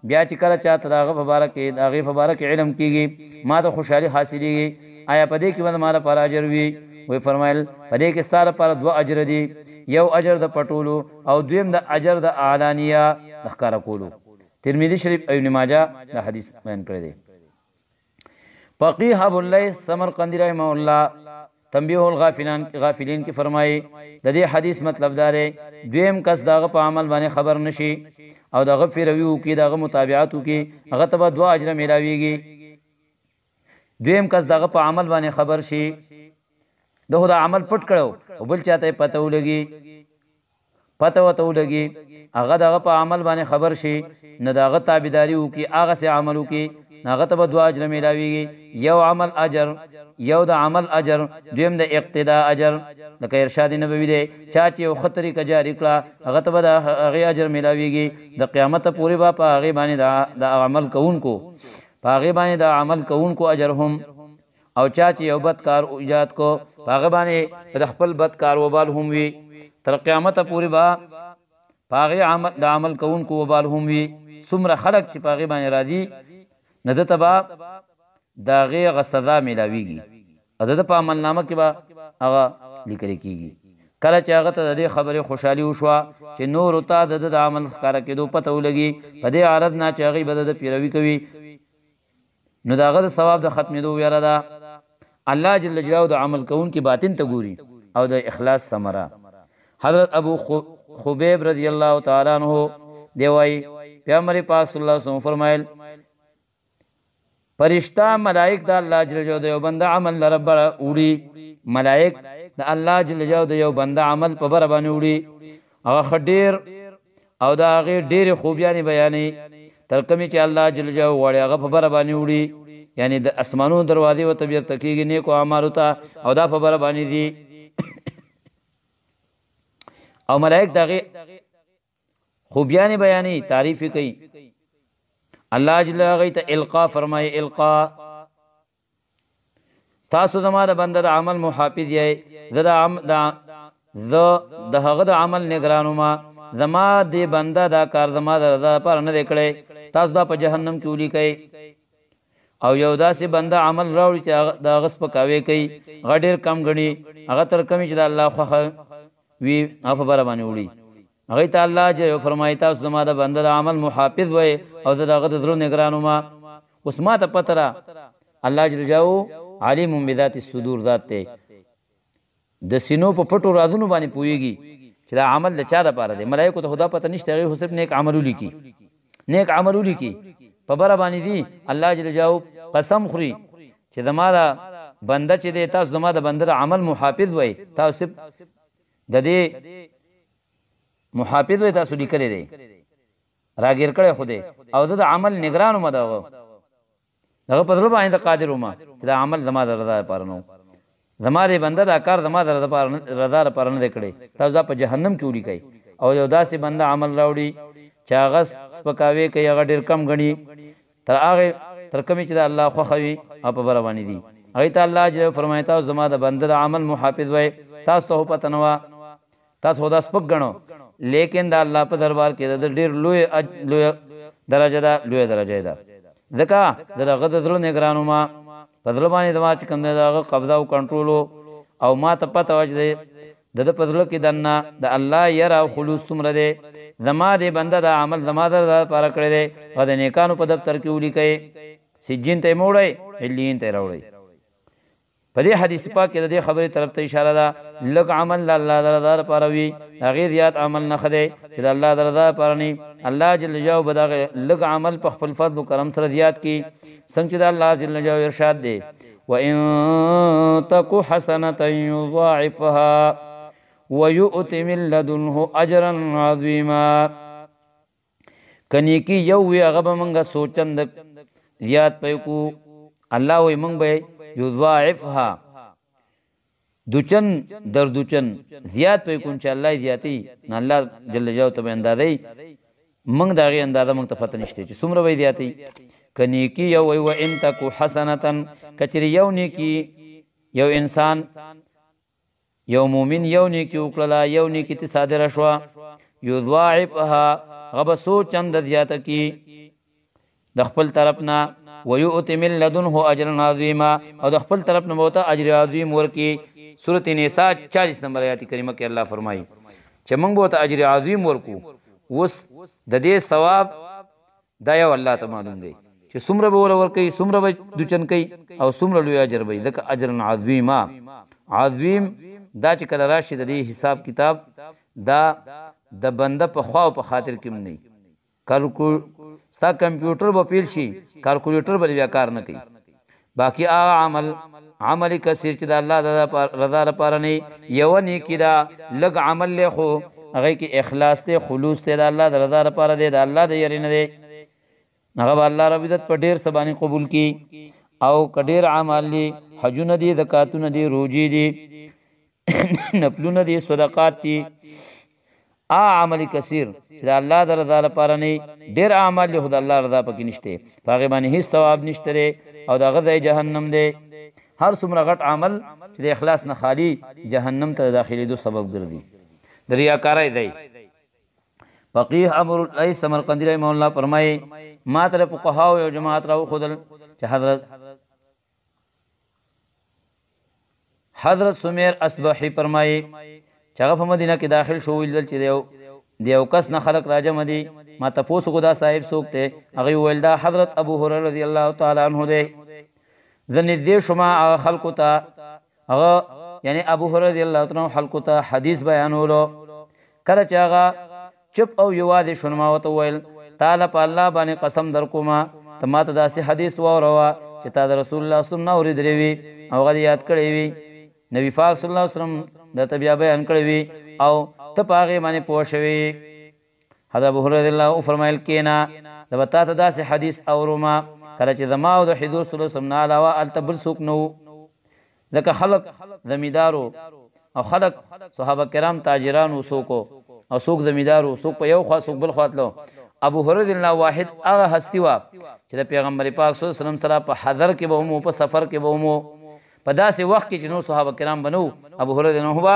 بیا چې کله چاته د هغه په باره کې د هغې په باره کې علم کېږي ما ته خوشحالي حاصلېږي، آیا په دې کې به زما لپاره اجر وي؟ ویې فرمایل په دې کې ستا لپاره دوه اجر دي، یو اجر د پټولو او دویم د اجر د اعلانیه د ښکاره کولو. ترمذي شریف او ابن ماجه دا حدیث بیان کړی دی. فقیه ابو اللیث سمرقندي رحمه الله تنبیه الغافلین کې فرمایي د دې حدیث مطلب دا دی دویم کس د هغه په عمل باندې خبر نشي او د هغه پیروي وکړي، د هغه متابعت وکړي، هغه ته به دوه اجره میلاویږي. دویم کس د هغه په عمل باندې خبر شي، ده خو دا عمل پټ کړو او بل چاته یې پته ولګي، پته ورته ولګي، هغه د هغه په عمل باندې خبر شي نو د هغه تابعداري وکړي، هغسې عمل وکړي، نو هغه ته به دوه اجره میلاویږي، یو عمل اجر، یو د عمل اجر، دویم د اقتدا اجر. لکه ارشاد نبوي دی چا چې یو ښه طریقه جاري کړه هغه ته به د هغې اجر میلاویږي، د قیامته پورې به په هغې باندې د عمل کوونکو په هغې باندې د عمل کوونکو اجر هم. او چا چې یو بد کار ایجاد کو په هغه باندې د خپل بد کار وبال هم وي، تر قیامته پورې به په هغې عمل د عمل کوونکو وبال هم وي. څومره خلک چې په هغې باندې راځي نو ده ته به د هغې هغه سزا میلاویږي او د ده په عملنامه کې به هغه لیکل کېږي. کله چې هغه ته د دې خبرې خوشحالي وشوه چې نورو ته د ده د عمل ښکاره کېدو پته ولګي، په دې عرض نه چې هغوی به د ده پیروي کوي نو د هغه د ثواب د ختمېدو ویره ده. الله جل جلاله د عمل کوونکي باطن ته ګوري او د اخلاص ثمره. حضرت ابو خبیب رضی الله تعالی عنہ دی وایي پیغمبر پاک صلی الله علیه وسلم فرمایل فرشتہ ملائک د الله جل جلاله د یو بنده عمل لره بره وړي، ملائک د الله جل جلاله د یو بنده عمل په بره باندې وړي، هغه ښه ډېر او د هغې ډېرې خوبیانې بیانوي تر کومې چې الله جل جلاله غواړي هغه په بره باندې وړي، یعنی د اسمانونو دروازې ورته بیرته کېږي نیکو اعمالو ته او دا په بره باندې دي. او ملائک د هغې خوبیانې بیانوي، تعریف یې کوي. الله جل هغوی ته القا فرمایي، القا ستاسو زما د بنده د عمل محافظ یئ، زه د هغه د عمل نګران وم، زما دې بنده دا کار زما د رضا لپاره نه دی کړی، تاسو دا په جهنم کې ولیکئ. او یو داسې بنده عمل راوړي چې د هغه سپکاوی کوي، هغه ډېر کم ګڼي، هغه تر کومې چې د الله خوښه وي هغه په بره باندې وړي. هغوی ته الله جل فرمایي تاسو زما د بنده د عمل محافظ وئ او زه د هغه د زړه نګران وم. اوس ما ته پته ده الله جل جلاله علیم بذات الصدور ذات دی، د سینو په پټو رازونو باندې پوهېږي چې دا عمل د چا دپاره دی. ملایکو ته خو دا پته نشته، هغوی خو صرف نیک عمل ولیکي، نیک عمل ولیکي په بره باندې دي. الله جل جلاله قسم خوري چې زما د بنده چې دی، تاسو زما د بنده د عمل محافظ وئ، تاسو صرف د دې محافظ وئ، تاسو لیکلی دی، راګیر کړی خو دی، او زه د عمل نګران وم، د هغه دغه په زړه باندې قادر وم چې دا عمل زما د رضا لپاره نه و، زما دې بنده دا کار زما د رضا لپاره نه دی کړی، تاسو دا په جهنم کې ولیکئ. او یو داسې بنده عمل راوړي چې هغه سپکاوی کوي، هغه ډېر کم ګڼي، تر هغې تر کومې چې د الله خوښه وي او په بره باندې دي. هغوی ته الله جل فرمایي تاسو زما د بنده د عمل محافظ وئ، تاسو ته خو پته نه وه، تاسو خو دا سپک ګڼو، لیکن د الله په دربار کې د ډېر لوی درجه ده، لویه درجه ده، ځکه د هغه د زړه نګران وم، په زړه باندې زما چې کوم دی د هغه قبضه او کنټرول او ما ته پته وه چې د ده په زړه کې دننه د الله یره او خلوص څومره دی، زما دې بنده دا عمل زما د رضا لپاره کړی دی، هغه د نیکانو په دفتر کې ولیکئ، سجین ته یې مه وړئ، علیین ته یې راوړئ. په دې حدیث پاک کې د دې خبرې طرف ته اشاره ده، لږ عمل د الله د رضا لپاره وي، د هغې زیات عمل نه ښه دی چې د الله د رضا لپاره نه وي. الله جل جلاله به دغه لږ عمل په خپل فضل و کرم سره زیات کړي، څنګه چې د الله جل جلاله ارشاد دی، وإن تک حسنة يضاعفها ويؤت من لدنه اجرا عظیما. که نیکي یو وي هغه به موږ څو چنده زیات پی کړو. الله وایي موږ به یضاعفها دوچن در دوچن زیات پی کوم، چې الله یې زیاتوي نو الله جل جلاله ته به اندازه وي، موږ د هغې اندازه موږ ته پته نشته چې څومره به یې زیاتوي. که نیکي یو وي، وان تک حسنة، که چېرې یو نیکي یو انسان یو مؤمن یو نیکي وکړله، یو نیکي ترې صادره شوه، یضاعفها هغه به څو چنده زیاته کړي د خپل طرف نه، ویؤت من لدنه اجرا عظیما، او د خپل طرف نه به ورته اجر عظیم ورکړي. سورة نساء 40 نمبر آیات کریمه کې الله فرمایي چې موږ به ورته اجر عظیم ورکړو. اوس د دې ثواب دا یو الله ته معلوم دی چې څومره به ور ورکوي، څومره به دوچن کوي او څومره لوی اجر به وي، ځکه اجرا عظیما، عظیم دا چې کله راشي د دې حساب کتاب دا د بنده په خوا او په خاطر کې هم نه وي. ستا کمپیوټر به پیل شي، کالکولیټر به بیا کار نه کوي. باقي هغه عمل عمل کثیر چې د الله د رضا لپاره نه، یوه نیکي ده، لږ عمل دی خو هغې کې اخلاص دی، خلوص دی، د الله د رضا لپاره دی، د الله د یرې نه دی، هغه به الله رب عزت په ډېر څه باندې قبول کړي. او که ډېر اعمال دي، حجونه دي، زکاتونه دي، روژې دي، نفلونه دي، صدقات دي، عمل کثیر چې د الله د رضا لپاره نه، ډېر اعمال دي خو د الله رضا پکې نشته، په هغې باندې هیڅ ثواب نشته دی او د هغه ځای جهنم دی. هر څومره غټ عمل چې د اخلاص نه خالي جهنم ته د داخلېدو سبب ګرځي، د ریاکارۍ دی. فقیه امر الله سمرقندي رحمه الله فرمایي، ما ته د فقهاو یو جماعت راوښودل چې حضرت سمیر اصبحي فرمایي چې هغه په مدینه کې داخل شو، ولیدل چې د یو کس نه خلک راجمع دي. ما تپوس وکړو دا صاحب څوک دی؟ هغوی وویل دا حضرت ابو هریره رضی الله تعالی عنه دی. زه نږدې شوم هغه خلکو ته، هغه یعنی ابو هریره رضی الله تعالی عنه خلکو ته حدیث بیانولو. کله چې هغه چپ او یوازې شو نو ما ورته وویل تاله په الله باندې قسم در کوم، ته ما ته داسې حدیث واوروه چې تا د رسول الله صلی الله علیه وسلم نه اورېدلی وي او هغه دې یاد کړی وي، نبی پاک صلی الله علیه وسلم درته بیا بیان کړی وي او ته په هغې باندې پوه شوې. حضرت ابو هریره رضی الله وفرمایل کښېنه، زه به تا ته داسې حدیث اورم کله چې زما او د حضور صلی الله علیه وسلم نه علاوه هلته بل څوک نه وو، ځکه خلک زمیندار او خلک صحابه کرام تاجران وو څوک. او څوک زمیندار وو، څوک په یو خوا څوک بل خوا تلو. ابو هريره رضی الله واحد هغه هستی وه چې د پیغمبر پاک صلی الله علیه وسلم سره په حضر کې به هم وو، په سفر کې به هم وو، په داسې وخت کې چې نور صحابه کرام به نه وو، ابو هريره رضی الله عنه به،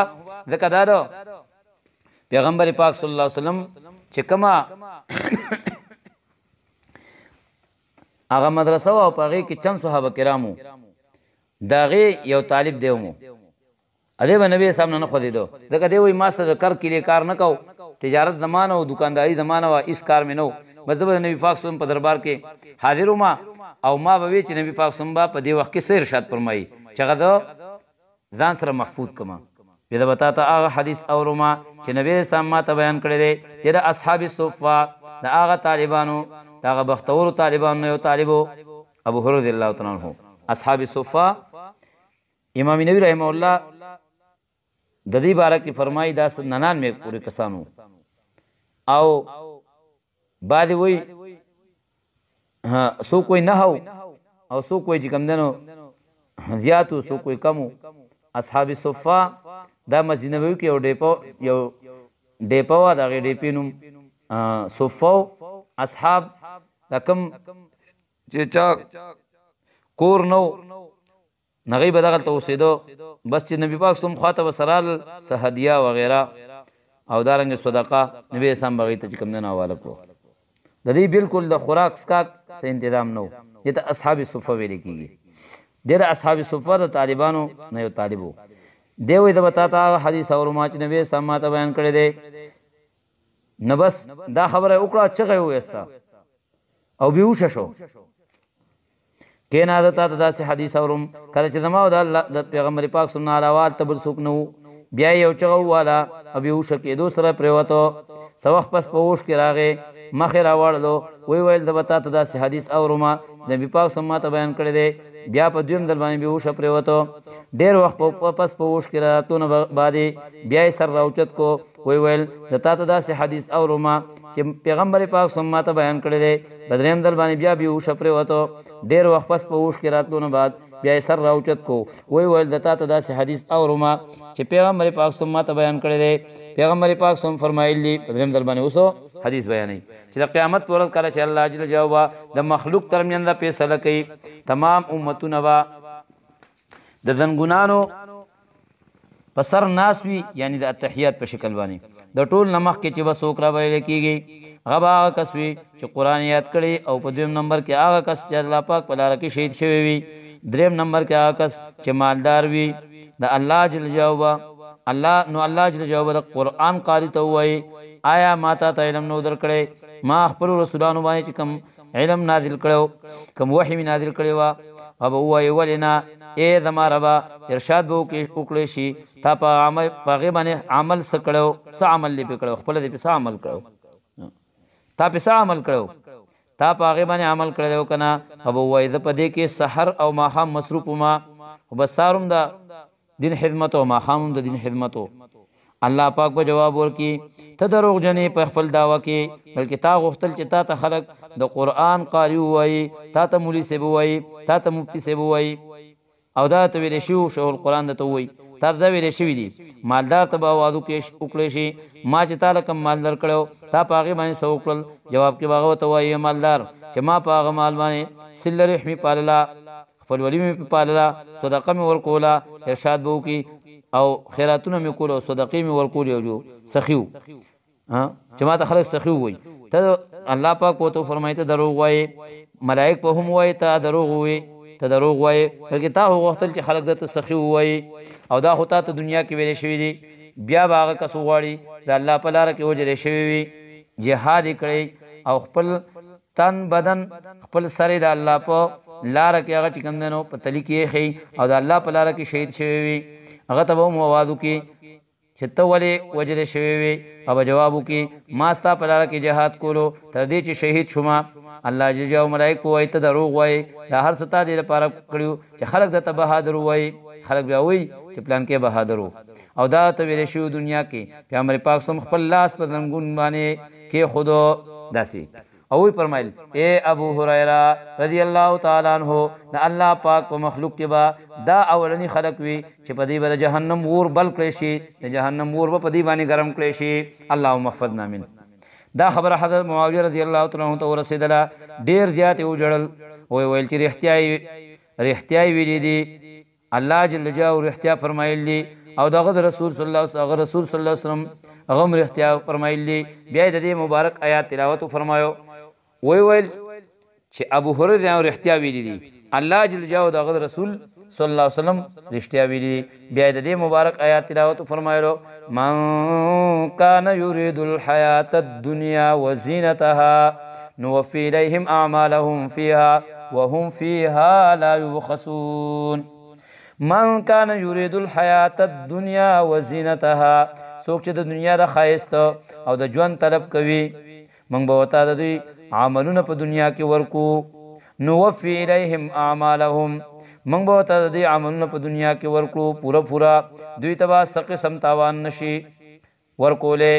ځکه دا د پیغمبر پاک صلی الله علیه وسلم چې کومه هغه مدرسه وه او په هغې کې چند صحابه کرام وو، د هغې یو طالب دی هم و. دی به نبي اسلام نه نه خوځېدو، ځکه دی وایي ما سره د کر کیلې کار نه کو، تجارت زما نه و، دکانداري زما نه وه، هېڅ کار مې نه و، بس زه به د نبي پاک صلی الله علیه وسلم په دربار کې حاضر وم او ما به وی چې نبي پاک صلی الله علیه وسلم به په دې وخت کې څه ارشاد فرمایي چې هغه زه ځان سره محفوظ کړم. بیا به تا ته هغه حدیث اورم چې نبي اسلام ما ته بیان کړی دی. دی د اصحاب صفه، د هغه طالبانو، د هغه بختورو طالبانو یو طالب و، ابو هريره رضی الله تعالی عنه. اصحاب صفه امام نووي رحمه الله د دې باره کې فرمایي دا 99 پورې کسانو، او بعضې وایي څوک وایي نهه او څوک وایي چې کوم دی نو زیات وو، څوک وایي کم وو. اصحاب صفه دا مسجد نبوي کې یو ډیپه وه، د هغې ډیپې نوم صفه و. اصحاب دا کوم چې چا کور نه و هغوی به دغلته اوسېدو، بس چې نبي پاک سم خواته به سره رالل څه هدیه وغیره او دارنګې صدقه نبي اسلام به هغوی ته چې کوم دی نو حواله کړو. د دې بالکل د خوراک څښاک څه انتظام نه و، دې ته اصحاب صفه ویل کېږي. دی د اصحاب صفه د طالبانو نه یو طالب و. دی وایي زه به تا ته هغه حدیث اورم چې نبي اسلام ما ته بیان کړی دی. نو بس دا خبره یې وکړه، چغه یې وویسته او بېهوښه شو. کېنه زه تا ته داسې حدیث اورم کله چې زما او د الله د پیغمبر پاک صلی الله علاوه هلته بل څوک نه وو. بیا یې یو چغه وواله او بېهوښه کېدو سره پرېوته. څه وخت پس په هوښ کې راغی، مخ یې راواړلو، ویې ویل زه به تا ته داسې حدیث اورم چې نبي پاک صلی ما ته بیان کړی دی. بیا په دویم ځل باندې بېهوښه پرېوته. ډېر وخت پس په هوښ کې راتلو نه بعدې بیا یې سر راوچت کو، ویې ویل زه تا ته داسې حدیث اورم چې پیغمبر پاک صلی ما ته بیان کړی دی. په دریم ځل باندې بیا بېهوښه پرېوته. ډېر وخت پس په هوښ کې راتلو نه بعد بیا یې سر راوچت کو، ویې ویل زه تا ته داسې حدیث اورم چې پیغمبر پاک صلی ما ته بیان کړی دی. پیغمبر پاک صلی فرمایلی دي، په دریم ځل باندې اوس حدیث بیانوي چې د قیامت په ورځ کله چې الله جل جلاله د مخلوق ترمنځ فیصله کوي، تمام امتونه به د زنګونانو په سر ناس وي، یعنی د التحیات په شکل باندې. د ټول نه مخکې چې به څوک رابلل کېږي هغه به هغه کس وي چې قرآن یاد کړي، او په دویم نمبر کې هغه کس چې الله پاک په لاره کې شهید شوی وي، دریم نمبر کې هغه کس چې مالدار وي. د الله جل جلاله الله نو الله جل جلاله د قرآن قاري ته ووایي آیا ما تا ته علم نو درکړی؟ ما خپلو رسولانو باندې چې کوم علم نازل کړو، کوم وحي مې نازل کړی وه، هغه به ووایي ولې نه ای زما ربه، ارشاد به وکړی شي تا په هغې باندې عمل څه کړی، څه عمل دې پرې کړی، خپله دې پرې څه عمل کړی، تا پرې څه عمل کړی، تا په هغې باندې عمل کړی دی او که نه؟ هغه به ووایي زه په دې کې سحر او ماښام مصروف وم، خو بس سهار هم د دین خدمت او ماښام هم د دین خدمت و. الله پاک به جواب ورکړي ته دروغجن یې په خپل دعوه کې، بلکې تا غوښتل چې تا ته خلک د قرآن قاري ووایي، تا ته مولوي صاحب ووایي، تا ته مفتي صاحب ووایي، او دا ته ویلی شوي شیخ القرآن درته ووایي، تا ته دا ویلی شوي دي. مالدار ته به اواز وکړی شي ما چې تا له کوم مال درکړی تا په هغې باندې څه وکړل؟ جواب کې به هغه ورته وایي مالدار چې ما په هغه مال باندې صله رحمي پالله، خپلولي مې پرې پالله، صدقه مې ورکوله، ارشاد به وکړي او خیراتونه مې کول او صدقې مې ورکولې او جو سخي وو چې ما ته خلک سخي ووایي. ته الله پاک ورته وفرمایي ته دروغ وایې، ملایک به هم وایي ته دروغ ووایې، ته دروغ وایې، بلکې تا خو غوښتل چې خلک درته سخي ووایي، او دا خو تا ته دنیا کې ویلی شوي دي. بیا به هغه کس وغواړي چې د الله په لاره کې وژل شوی وي، جهاد یې کړی او خپل تن بدن خپل سر یې د الله په لاره کې هغه چې کوم دی نو په تلي کې ایښی او د الله په لاره کې شهید شوی وي، هغه ته به هم اواز وکړي چې ته ولې وژل شوی وي؟ هغه به جواب وکړي ما ستا په لاره کې جهاد کولو تر دې چې شهید شوم. الله جل جلاله ملایک به وایي ته دروغ وایې، دا هر څه تا دې لپاره کړي چې خلک درته بهادر ووایي، خلک بیا وایي چې پلانکی بهادر و، او دا ته ویلی شوي دنیا کې پیغمبر پاک سم خپل لاس په زنګون باندې کېښودو داسې، او وی فرمایل، اے ابو هريره رضی الله تعالی عنہ، د الله پاک په مخلوق کې به دا اولنی خلق وي چې په دې به د جهنم ور بل کړی شي، د جهنم ور به په دې باندې ګرم کړی شي. اللهم احفظنا من. دا خبره حضرت معاویه رضی الله تعالی عنہ ته ورسېدله، ډېر زیات یې وژړل، ویې ویل چې رښتیا یې ویلي دي، الله جل جلاله رښتیا فرمایلی دي، او دغه رسول صلی الله علیه رسول صلی الله علیه وسلم هغه هم رښتیا فرمایلی دي. بیا یې د دې مبارک آیات تلاوت وفرمایو، ویې ویل چې ابو هريره رښتیا ویلي دي، الله جل جلاله دغه رسول صلی الله علیه وسلم رښتیا ویلي دي. بیا یې د دې مبارک آیات تلاوت وفرمایلو، من کان یرید الحیاة الدنیا وزینتها نوفي الیهم اعمالهم فیها وهم فیها لا یبخسون. من کان یرید الحیاة الدنیا وزینتها، څوک چې د دنیا د ښایست او د ژوند طلب کوي، موږ به ورته د دوی عملونه په دنیا کې ورکو. نوفي الیهم اعمالهم، موږ به ورته د دوی عملونه په دنیا کې ورکړو پوره پوره، دوی ته به څه قسم تاوان نشي ورکولی.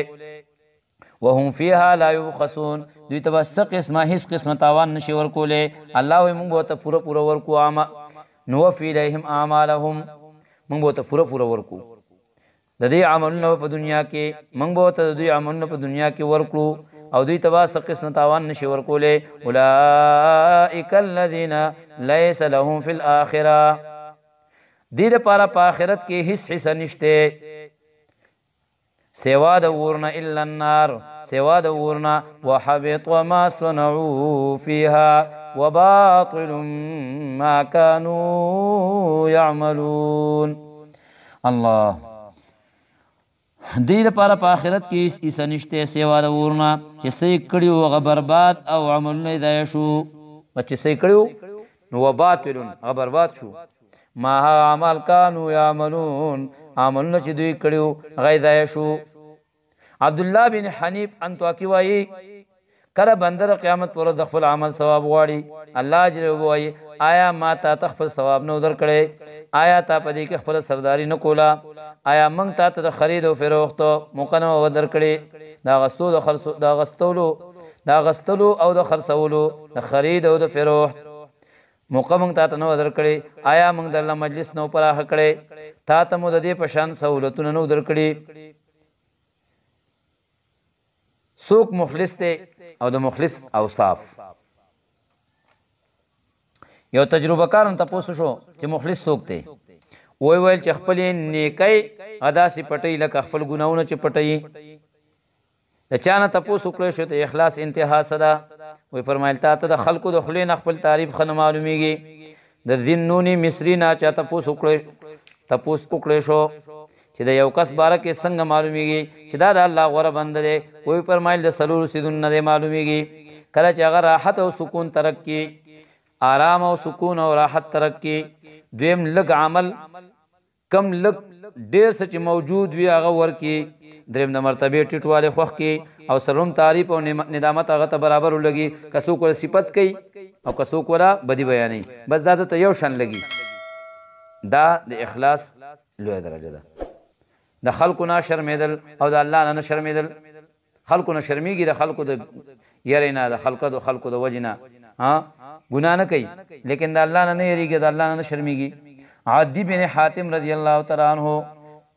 وهم فیها لا یبخسون، دوی ته به څه قسمه هیڅ قسمه تاوان نشي ورکولی. الله وایي موږ به ورته پوره پوره ورکو، نوفي الیهم اعمالهم، موږ به ورته پوره پوره ورکو د دې عملونه په دنیا کې، موږ به ورته د دوی عملونه په دنیا کې ورکړو او دوی ته به څه قسمه تاوان نشي ورکولی. اولئک الذین لیس لهم فی الآخرة، دې دپاره په آخرت کې هیڅ حصه نشته سوا د ورنه الا النار، سوا د ورنه. وحبط ما صنعوا فيها وباطل ما كانوا يعملون. الله، دې لپاره په آخرت کې هیڅ حصه نشته سوا د ورنه چې څه یې کړي وو هغه برباد او عملونه یې ضایع شو. بس چې څه یې کړي وو نو وباطل، هغه برباد شو. ما هغه اعمال کانو یعملون، عملونه چې دوی کړي وو هغه یې ضایع شو. عبدالله بن حنیف انطاکي وایي، کله بنده د قیامت پر ورځ د خپل عمل ثواب غواړي، الله جل وایي آیا ما تا ته خپل ثواب نه درکړی؟ آیا تا په دې کې خپله سرداري نه کوله؟ آیا موږ تا ته د خرید او فروخت موقع نه وه درکړې؟ د اغستلو او د خرڅولو، د خرید او د فروخت موقع موږ تا ته نه وه درکړې؟ آیا موږ درله مجلس نه پراخه کړی؟ تا ته مو د دې په شان سهولتونه نه درکړي؟ څوک مخلص دی او د مخلص اوصاف. یو تجربه کار نه تپوس شو چې مخلص څوک دی؟ وی ویل چې خپلې نیکۍ هغه داسې پټوي لکه خپل ګناهونه چې پټوي. د چا نه تپوس وکړی شو ته اخلاص انتها څه ده؟ وی فرمایل تا ته د خلکو د خولې نه خپل تعریف ښه نه معلومیږي. د ذنوني مصري نه چا تپوس وکړی شو چې د یو کس باره کې څنګه معلومیږي چې دا د الله غوره بنده دی؟ وی فرمایل د څلورو څیزونو نه دی معلومیږي. کله چې هغه راحت او سکون ترک کړي، آرام او سکون او راحت ترک کړي. دویم لږ عمل، کم لږ ډېر څه چې موجود وي هغه ورکړي. دریم د مرتبې ټیټوالی خوښ کړي. او څلورم تعریف او ندامت هغه ته برابر ولګي. که څوک وله صفت کوي او که څوک وله بدي بیانوي، بس دا ده ته یو شان لګي. دا د اخلاص لویه درجه ده. د خلکو نه شرمېدل او د الله نه نه شرمېدل. خلکو نه شرمېږي، د خلکو د یرې نه، د خلکو د وجې نه ګناه نه کوي، لیکن د الله نه نه یریږي، د الله نه نه شرمېږي. عدی بن حاتم رضی الله تعالی عنہ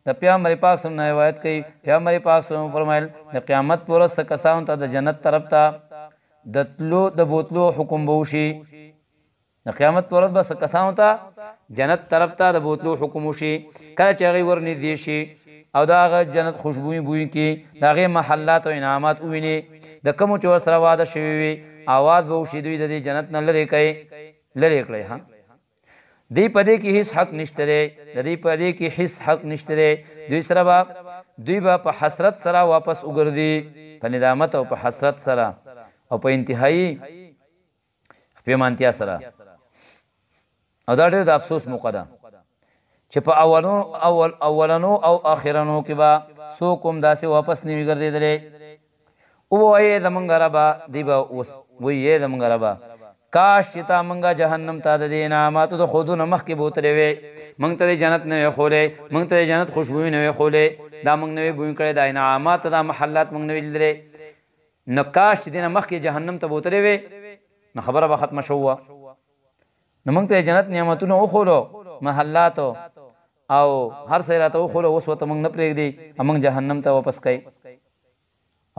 د پیغمبر پاک صلی الله علیه وسلم روایت کوي، پیغمبر پاک صلی الله علیه وسلم فرمایل د قیامت پر ورځ څه کسانو ته د جنت طرف ته د تلو د بوتلو حکم به وشي. د قیامت پر ورځ به څه کسانو ته جنت طرف ته د بوتلو حکم وشي. کله چې هغوی ورنږدې شي او د هغه جنت خوشبویي بوی کړي، د هغې محلات او انعامات وویني، د کومو چې ورسره واده شوی وي، آواز به وشي دوی د دې جنت نه لرې کړئ، لرې کړئ. ها، دی په دې کې هیڅ حق نشته دی، د دې په دې کې هیڅ حق نشته دی. دوی سره به دوی به په حسرت سره واپس وګرځي، په ندامت او په حسرت سره او په انتهایی پښیمانتیا سره. او دا ډېر د افسوس موقع ده چې په اولنو او آخرنو کې به څوک هم داسې واپس نه وي ګرځېدلی. ووایې زمونږ ربه، دی به اوس وایي زمونږ ربه، کاش چې تا مونږه جهنم ته د دې انعاماتو د ښودو نه مخکې بوتلی وې، مونږ ته دې جنت نه وی ښولی، مونږ ته دې جنت خوشبویي نه وی ښولی، دا مونږ نه وی بوی کړی، دا انعامات دا محلات مونږ نه وی لیدلی. نو کاش چې دینه مخکې جهنم ته بوتلې وي نو خبره به ختمه شوه. نو موږ ته جنت نعمتونه وښولو، محلات او هر څه یې راته وښولو، اوس ورته موږ نه پرېږدي او موږ جهنم ته واپس کوي.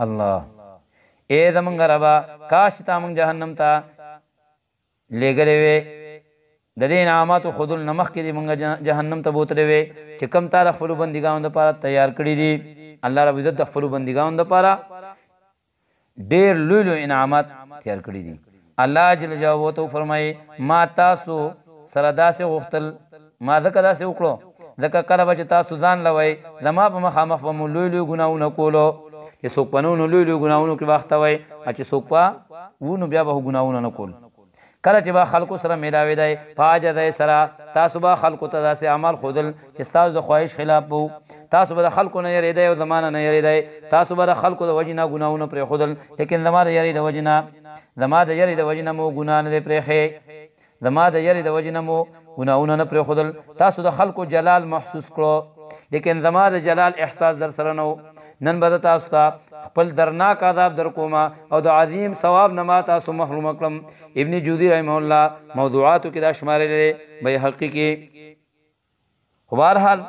الله ای زمونږ ربه، کاش چې تا موږ جهنم ته لېږلی وې، د دې انعاماتو ښودلو نه مخکې دې موږ جهنم ته بوتلی وې چې کوم تا د خپلو بندګانو دپاره تیار کړي دي. الله رب عزت د خپلو بندګانو دپاره ډېر لوی لوی انعامات تیار کړي دي. الله جل جلاله ته وفرمایي ما تاسو سره داسې غوښتل، ما ځکه داسې وکړو ځکه کله به چې تاسو ځان لوئ زما په مخامخ به مو لوی لوی ګناهونه کولو، چې څوک په نو لوی لوی ګناهونو کې به اخته وئ، چې څوک په وو نو بیا به ګناهونه نه کول. کله چې به خلکو سره میلاوېدی په عاجزۍ سره تاسو به خلکو ته داسې اعمال ښودل چې ستاسو د خواهش خلاف به وو. تاسو به د خلکو نه یریدی او زما نه نه یریدی. تاسو به د خلکو د وجې نه ګناهونه پرېښودل، لیکن زما د یرې د وجې نه، زما د یرې د وجې نه مو ګناه نه دی پرېښی، زما د یرې د وجې نه مو ګناهونه نه پرېښودل. تاسو د خلکو جلال محسوس کړو، لیکن زما د جلال احساس در سره نه و. نن به زه تاسو ته خپل درناک عذاب در کومه او د عظیم ثواب نه ما تاسو محروم کړم. ابن جوزي رحمه الله موضوعاتو کې دا شمارلی دی، بیهقي کې. خو بهرحال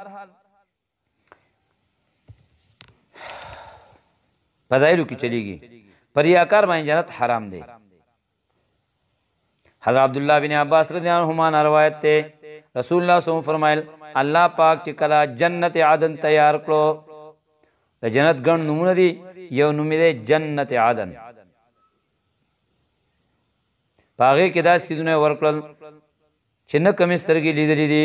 فضایلو کې چلیږي. پر ریاکار باندې جنت حرام دی. حضرت عبدالله بن عباس رضی الله عنهما نه روایت دی، رسول الله صلی الله علیه وسلم فرمایل الله پاک چې کله جنت عدن تیار کړو، د جنت ګڼ نومونه دي، یو نوم یې دی جنت عدن. په هغې کې داسې څیزونه یې ورکړل چې نه کومې سترګې لیدلې دي،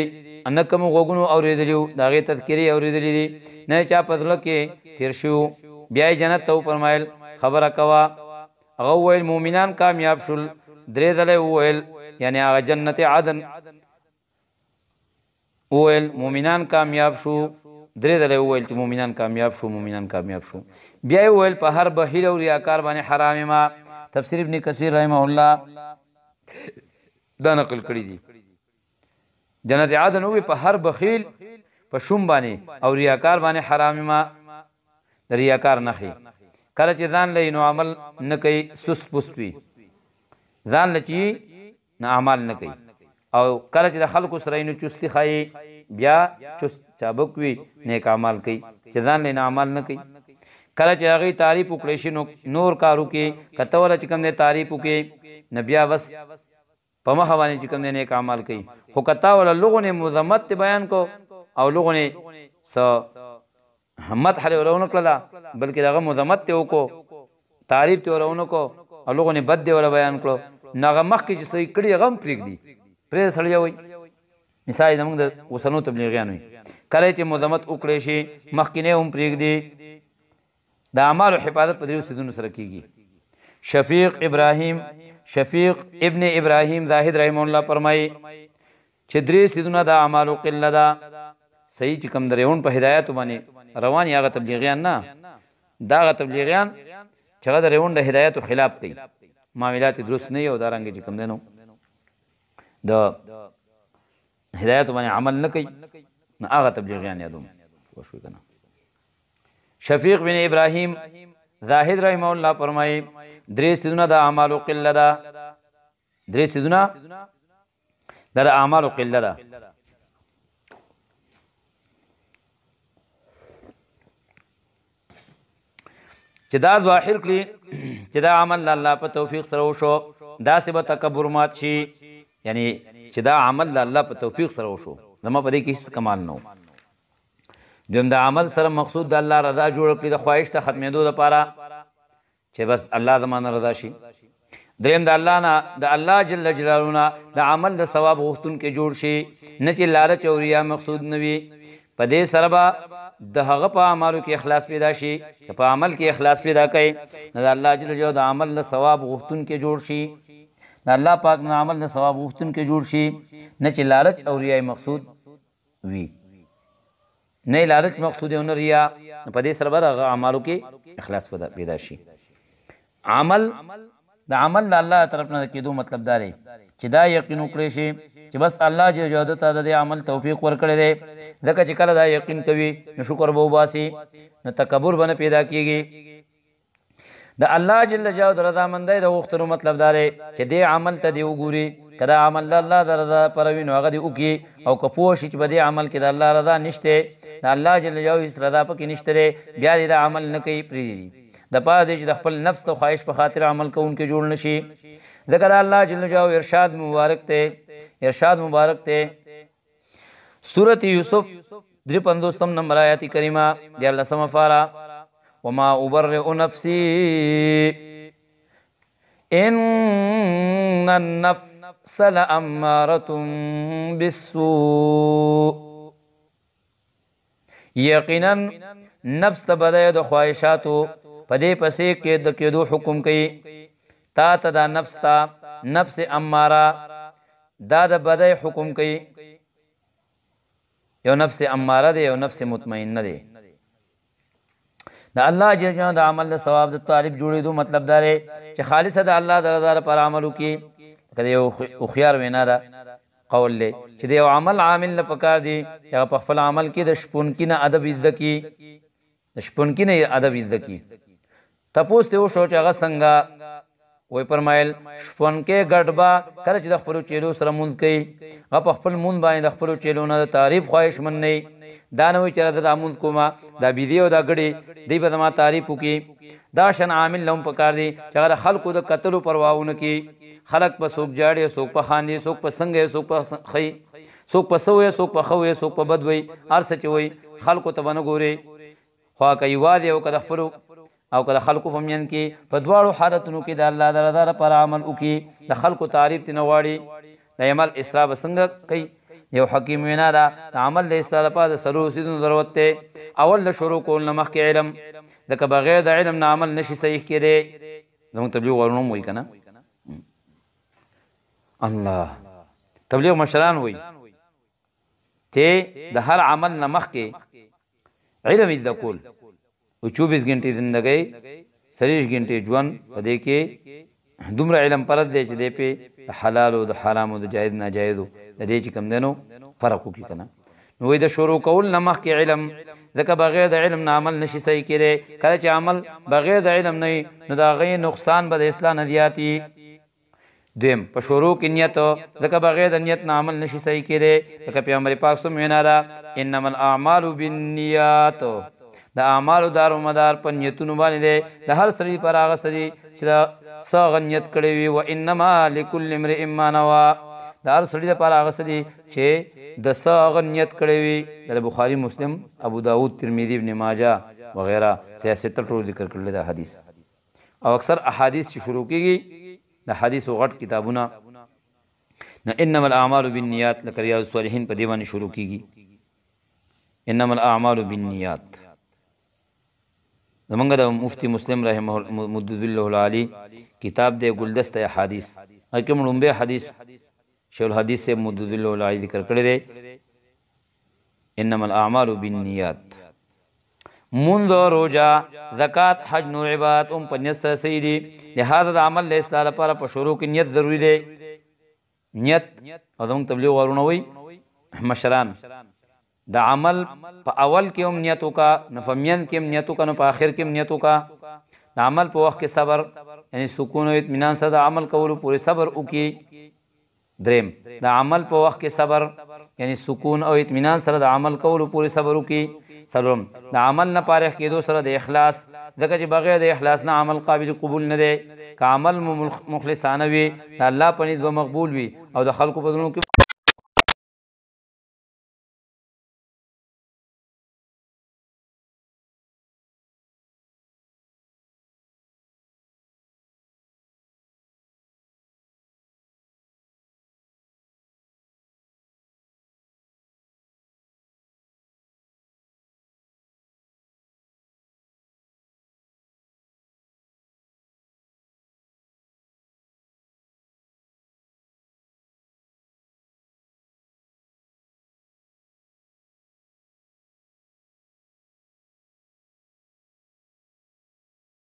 نه کومو غوږونو اورېدلي وو، د هغې تذکرې اورېدلې دي، نه یې چا په زړه کې تېر شوي وو. بیا یې جنت ته وفرمایل خبره کوه. هغه وویل مؤمنان کامیاب شول. درې ځله یې وویل، یعنې هغه جنت عدن وویل مؤمنان کامیاب شو. درې ځله یې وویل چې مؤمنان کامیاب شو، مؤمنان کامیاب شو. بیا یې وویل په هر بخیل او ریاکار باندې حرام ما. تفسیر ابن کثیر رحمه الله دا نقل کړی دی. جنت عدن ووی په هر بخیل په شوم باندې او ریاکار باندې حرام ما. د ریاکار نښې کله چې ځان له نو عمل نه کوي، سست پست وي، ځان له چې نه اعمال نه کوي، او کله چې د خلکو سره نو چستي ښایي، بیا چست چابک وي، نیک اعمال کوي، چې ځان له نه اعمال نه کوي. کله چې هغې تعریف وکړی شي نو نور کار وکړي، که ته ورله چې کوم دی تعریف وکړي نو بیا بس په مخه باندې چې کوم دی نیک اعمال کوي. خو که تا ورله لغونې مذمت ته بیان کو او لغونې څه مدح دې ورله ونه کړله، بلکې د هغه مذمت ته وکړو، تعریف ته ورله ونه کړو او لغونې بد دې ورله بیان کړو، نو هغه مخکې چې څه یې کړي هغه هم پرېږدي، پرې سړی وایي. مثال یې زموږ د اوسنو تبلیغیانو وي، کله چې مذمت وکړی شي مخکینی هم پرېږدي. د اعمالو حفاظت په دریو څیزونو سره کیږي. شفیق ابراهیم، شفیق ابن ابراهیم زاهد رحمه الله فرمایي چې درې څیزونه د اعمالو قله ده. صحیح چې کوم د ریون په هدایاتو باندې روان یې هغه تبلیغیان نه، دا هغه تبلیغیان چې هغه د ریون د هدایاتو خلاف کوي، معاملات یې درست نه وي او دا رنګ چې کوم دی نو د هدایاتو باندې عمل نه کوي، نو هغه تبلیغیان یادوم. پوه شوې که نه؟ شفیق بن ابراهیم زاهد رحمه الله فرمایي درې څیزونه د اعمالو قله ده، درې څیزونه د اعمالو قله ده. چې دا ظاهر کړي چې دا عمل د الله په توفیق سره وشو، داسې به تکبر مات شي، یعنی چې دا عمل د الله په توفیق سره وشو، زما په دې کې هیڅ کمال نه و. دویم د عمل سره مقصود د الله رضا جوړ کړي، د خواهش ته ختمېدو دپاره چې بس الله زما نه رضا شي. دریم د الله نه، د الله جل جلاله نه د عمل د ثواب غوښتونکی جوړ شي، نه چې لالچ او ریا مقصود نه وي. په دې سره به د هغه په اعمالو کې اخلاص پیدا شي. که په عمل کې اخلاص پیدا کړي نو د الله جل جلاله د عمل د ثواب غوښتونکی جوړ شي، د الله پاک نه عمل د ثواب غوښتونکی جوړ شي، نه چې لالچ او ریا مقصود وي، نه لالچ مقصود او نه ریا. په دې سره به د هغه اعمالو کې اخلاص پیدا شي. عمل د عمل د الله طرف نه کېدو مطلب دا دی چې دا یقین وکړی شي چې بس الله جل جلاله ته د دې عمل توفیق ورکړی دی، ځکه چې کله دا یقین کوي نو شکر به وباسي، نو تکبر به نه پیدا کیږي. د الله جل جلاله د رضامندۍ د غوښتلو مطلب دا دی چې دې عمل ته دې وګوري، که دا عمل د الله د رضا لپاره وي نو هغه دې وکړي، او که پوه شي چې په دې عمل کې د الله رضا نشته، د الله جل جلاله هېڅ رضا پکې نشته دی، بیا دې دا عمل نه کوي، پرېږدي د پاره دې چې د خپل نفس د خواهش په خاطر عمل کوونکی جوړ نه شي. ځکه د الله جل جلاله ارشاد مبارک دی، ارشاد مبارک دی، سورة یوسف 53 نمبر آیات کریمه، 13 فاره، وما أبرئ نفسي إن النفس لأمارة بالسوء. یقینا نفس ته بدیو د خواهشاتو په دې پسې کې د کېدو حکم کوي. تا ته دا نفس ته نفس اماره دا د بدی حکم کوي. یو نفس اماره دی، یو نفس مطمئنه دی. د الله جل جلاله د عمل د ثواب د طالب جوړېدو مطلب دا دی چې خالصه د الله د رضا لپاره عمل وکړي. لکه د یو هوښیار وینا ده، قول دی چې د یو عمل عامل له پکار دی چې هغه په خپل عمل کې د شپونکي نه ادب زده کړي، د شپونکي نه ادب زده کړي. تپوس ترې وشو چې هغه څنګه؟ وی فرمایل شپونکی ګډبه کله چې د خپلو چیلو سره مونځ کوي، هغه په خپل مونځ باندې د خپلو چیلو نه د تعریف خواهشمند نه وي. دا نه وایي چې راځه دا مونځ کومه، دا بېدې او دا ګډې دی به زما تعریف وکړي. دا شان عامل له هم پکار دی چې هغه د خلکو د کتلو پروا ونه کړي. خلک په څوک جاړي، څوک په خاندي، څوک په څنګه، څوک په ښي، څوک په څه وایي، څوک په ښه وایي، څوک په بد وایي، هر څه چې وایي خلکو ته به نه ګوري. خو که یوازې او که د خپلو او که د خلکو په منځ کې په دواړو حالتونو کې د الله د رضا لپاره عمل وکړي، د خلکو تعریف ترې نه غواړي. د عمل اصلاح به څنګه کوي؟ یو حکیم وینا ده، د عمل د اصلاح لپاره د څلورو څیزونو ضرورت دی. اول د شروع کول نه مخکې علم، ځکه بغیر د علم نه عمل نشي صحیح کېدی. زموږ تبلیغ ورونه هم وایي که نه، الله تبلیغ مشران وایي چې د هر عمل نه مخکې علم زده کول. او 24 غنټې زندګۍ، 30 غنټې ژوند، په دې کې دومره علم پرد دی چې دی پې د حلالو د حرامو د جایز ناجایزو د دې چې کوم دی نو فرق وکړي که نه. نو وایي د شروع کول نه مخکې علم، ځکه بغیر د علم نه عمل نشي صحیح کېدی. کله چې عمل بغیر د علم نه وي نو د هغې نقصان به د اصلاح نه زیات وي. دویم په شروع کې نیت، ځکه بغیر د نیت نه عمل نشي صحیح کېدی. لکه پیغمبر پاک سم وینا ده، انما الاعمال بالنیات، د اعمالو دار و مدار په نیتونو باندې دی. د هر سړي پر هغه څه دي چې د څه هغه نیت کړی وي. و انما لکل امرئ ما نوی، د هر سړي لپاره هغه څه دي چې د څه هغه نیت کړی وي. د بخاري، مسلم، ابو داود، ترمذي، ابن ماجه وغیره سیاست ټول ذکر کړل دا حدیث. او اکثر احادیث چې شروع کېږي د حدیثو غټ کتابونه نو انما الاعمال بالنیات، لکه ریاض الصالحین په دې باندې شروع کېږي، انما الاعمال بالنیات. زمونږ د مفتی مسلم رحمه مدد الله العالی کتاب دی ګلدسته احادیث، هغه کې لومبی حدیث شیخ الحدیث صاحب مدد الله العالی ذکر کړی دی، انما الاعمال بالنیات. مونځ، روژه، زکات، حج، نور عبادت هم په نیت سره صحیح دي. لهذا د عمل د اصلاح لپاره په شروع کې نیت ضروري دی. نیت او زمونږ تبلیغ ورونه وایي مشران، د عمل په اول کې هم نیت وکړه، نو په منځ کې هم نیت وکړه، نو په آخر کې هم نیت وکړه. د عمل په وخت کې صبر، یعنی سکون او اطمینان سره د عمل کولو پورې صبر وکړي. دریم، د عمل په وخت کې صبر، یعنی سکون او اطمینان سره د عمل کولو پورې صبر وکړي. څلورم، د عمل نه فارغ کېدو سره د اخلاص، ځکه چې بغیر د اخلاص نه عمل قابل قبول نه دی. که عمل مو مخلصانه وي د الله په نیت به مقبول وي او د خلکو په زړونو کې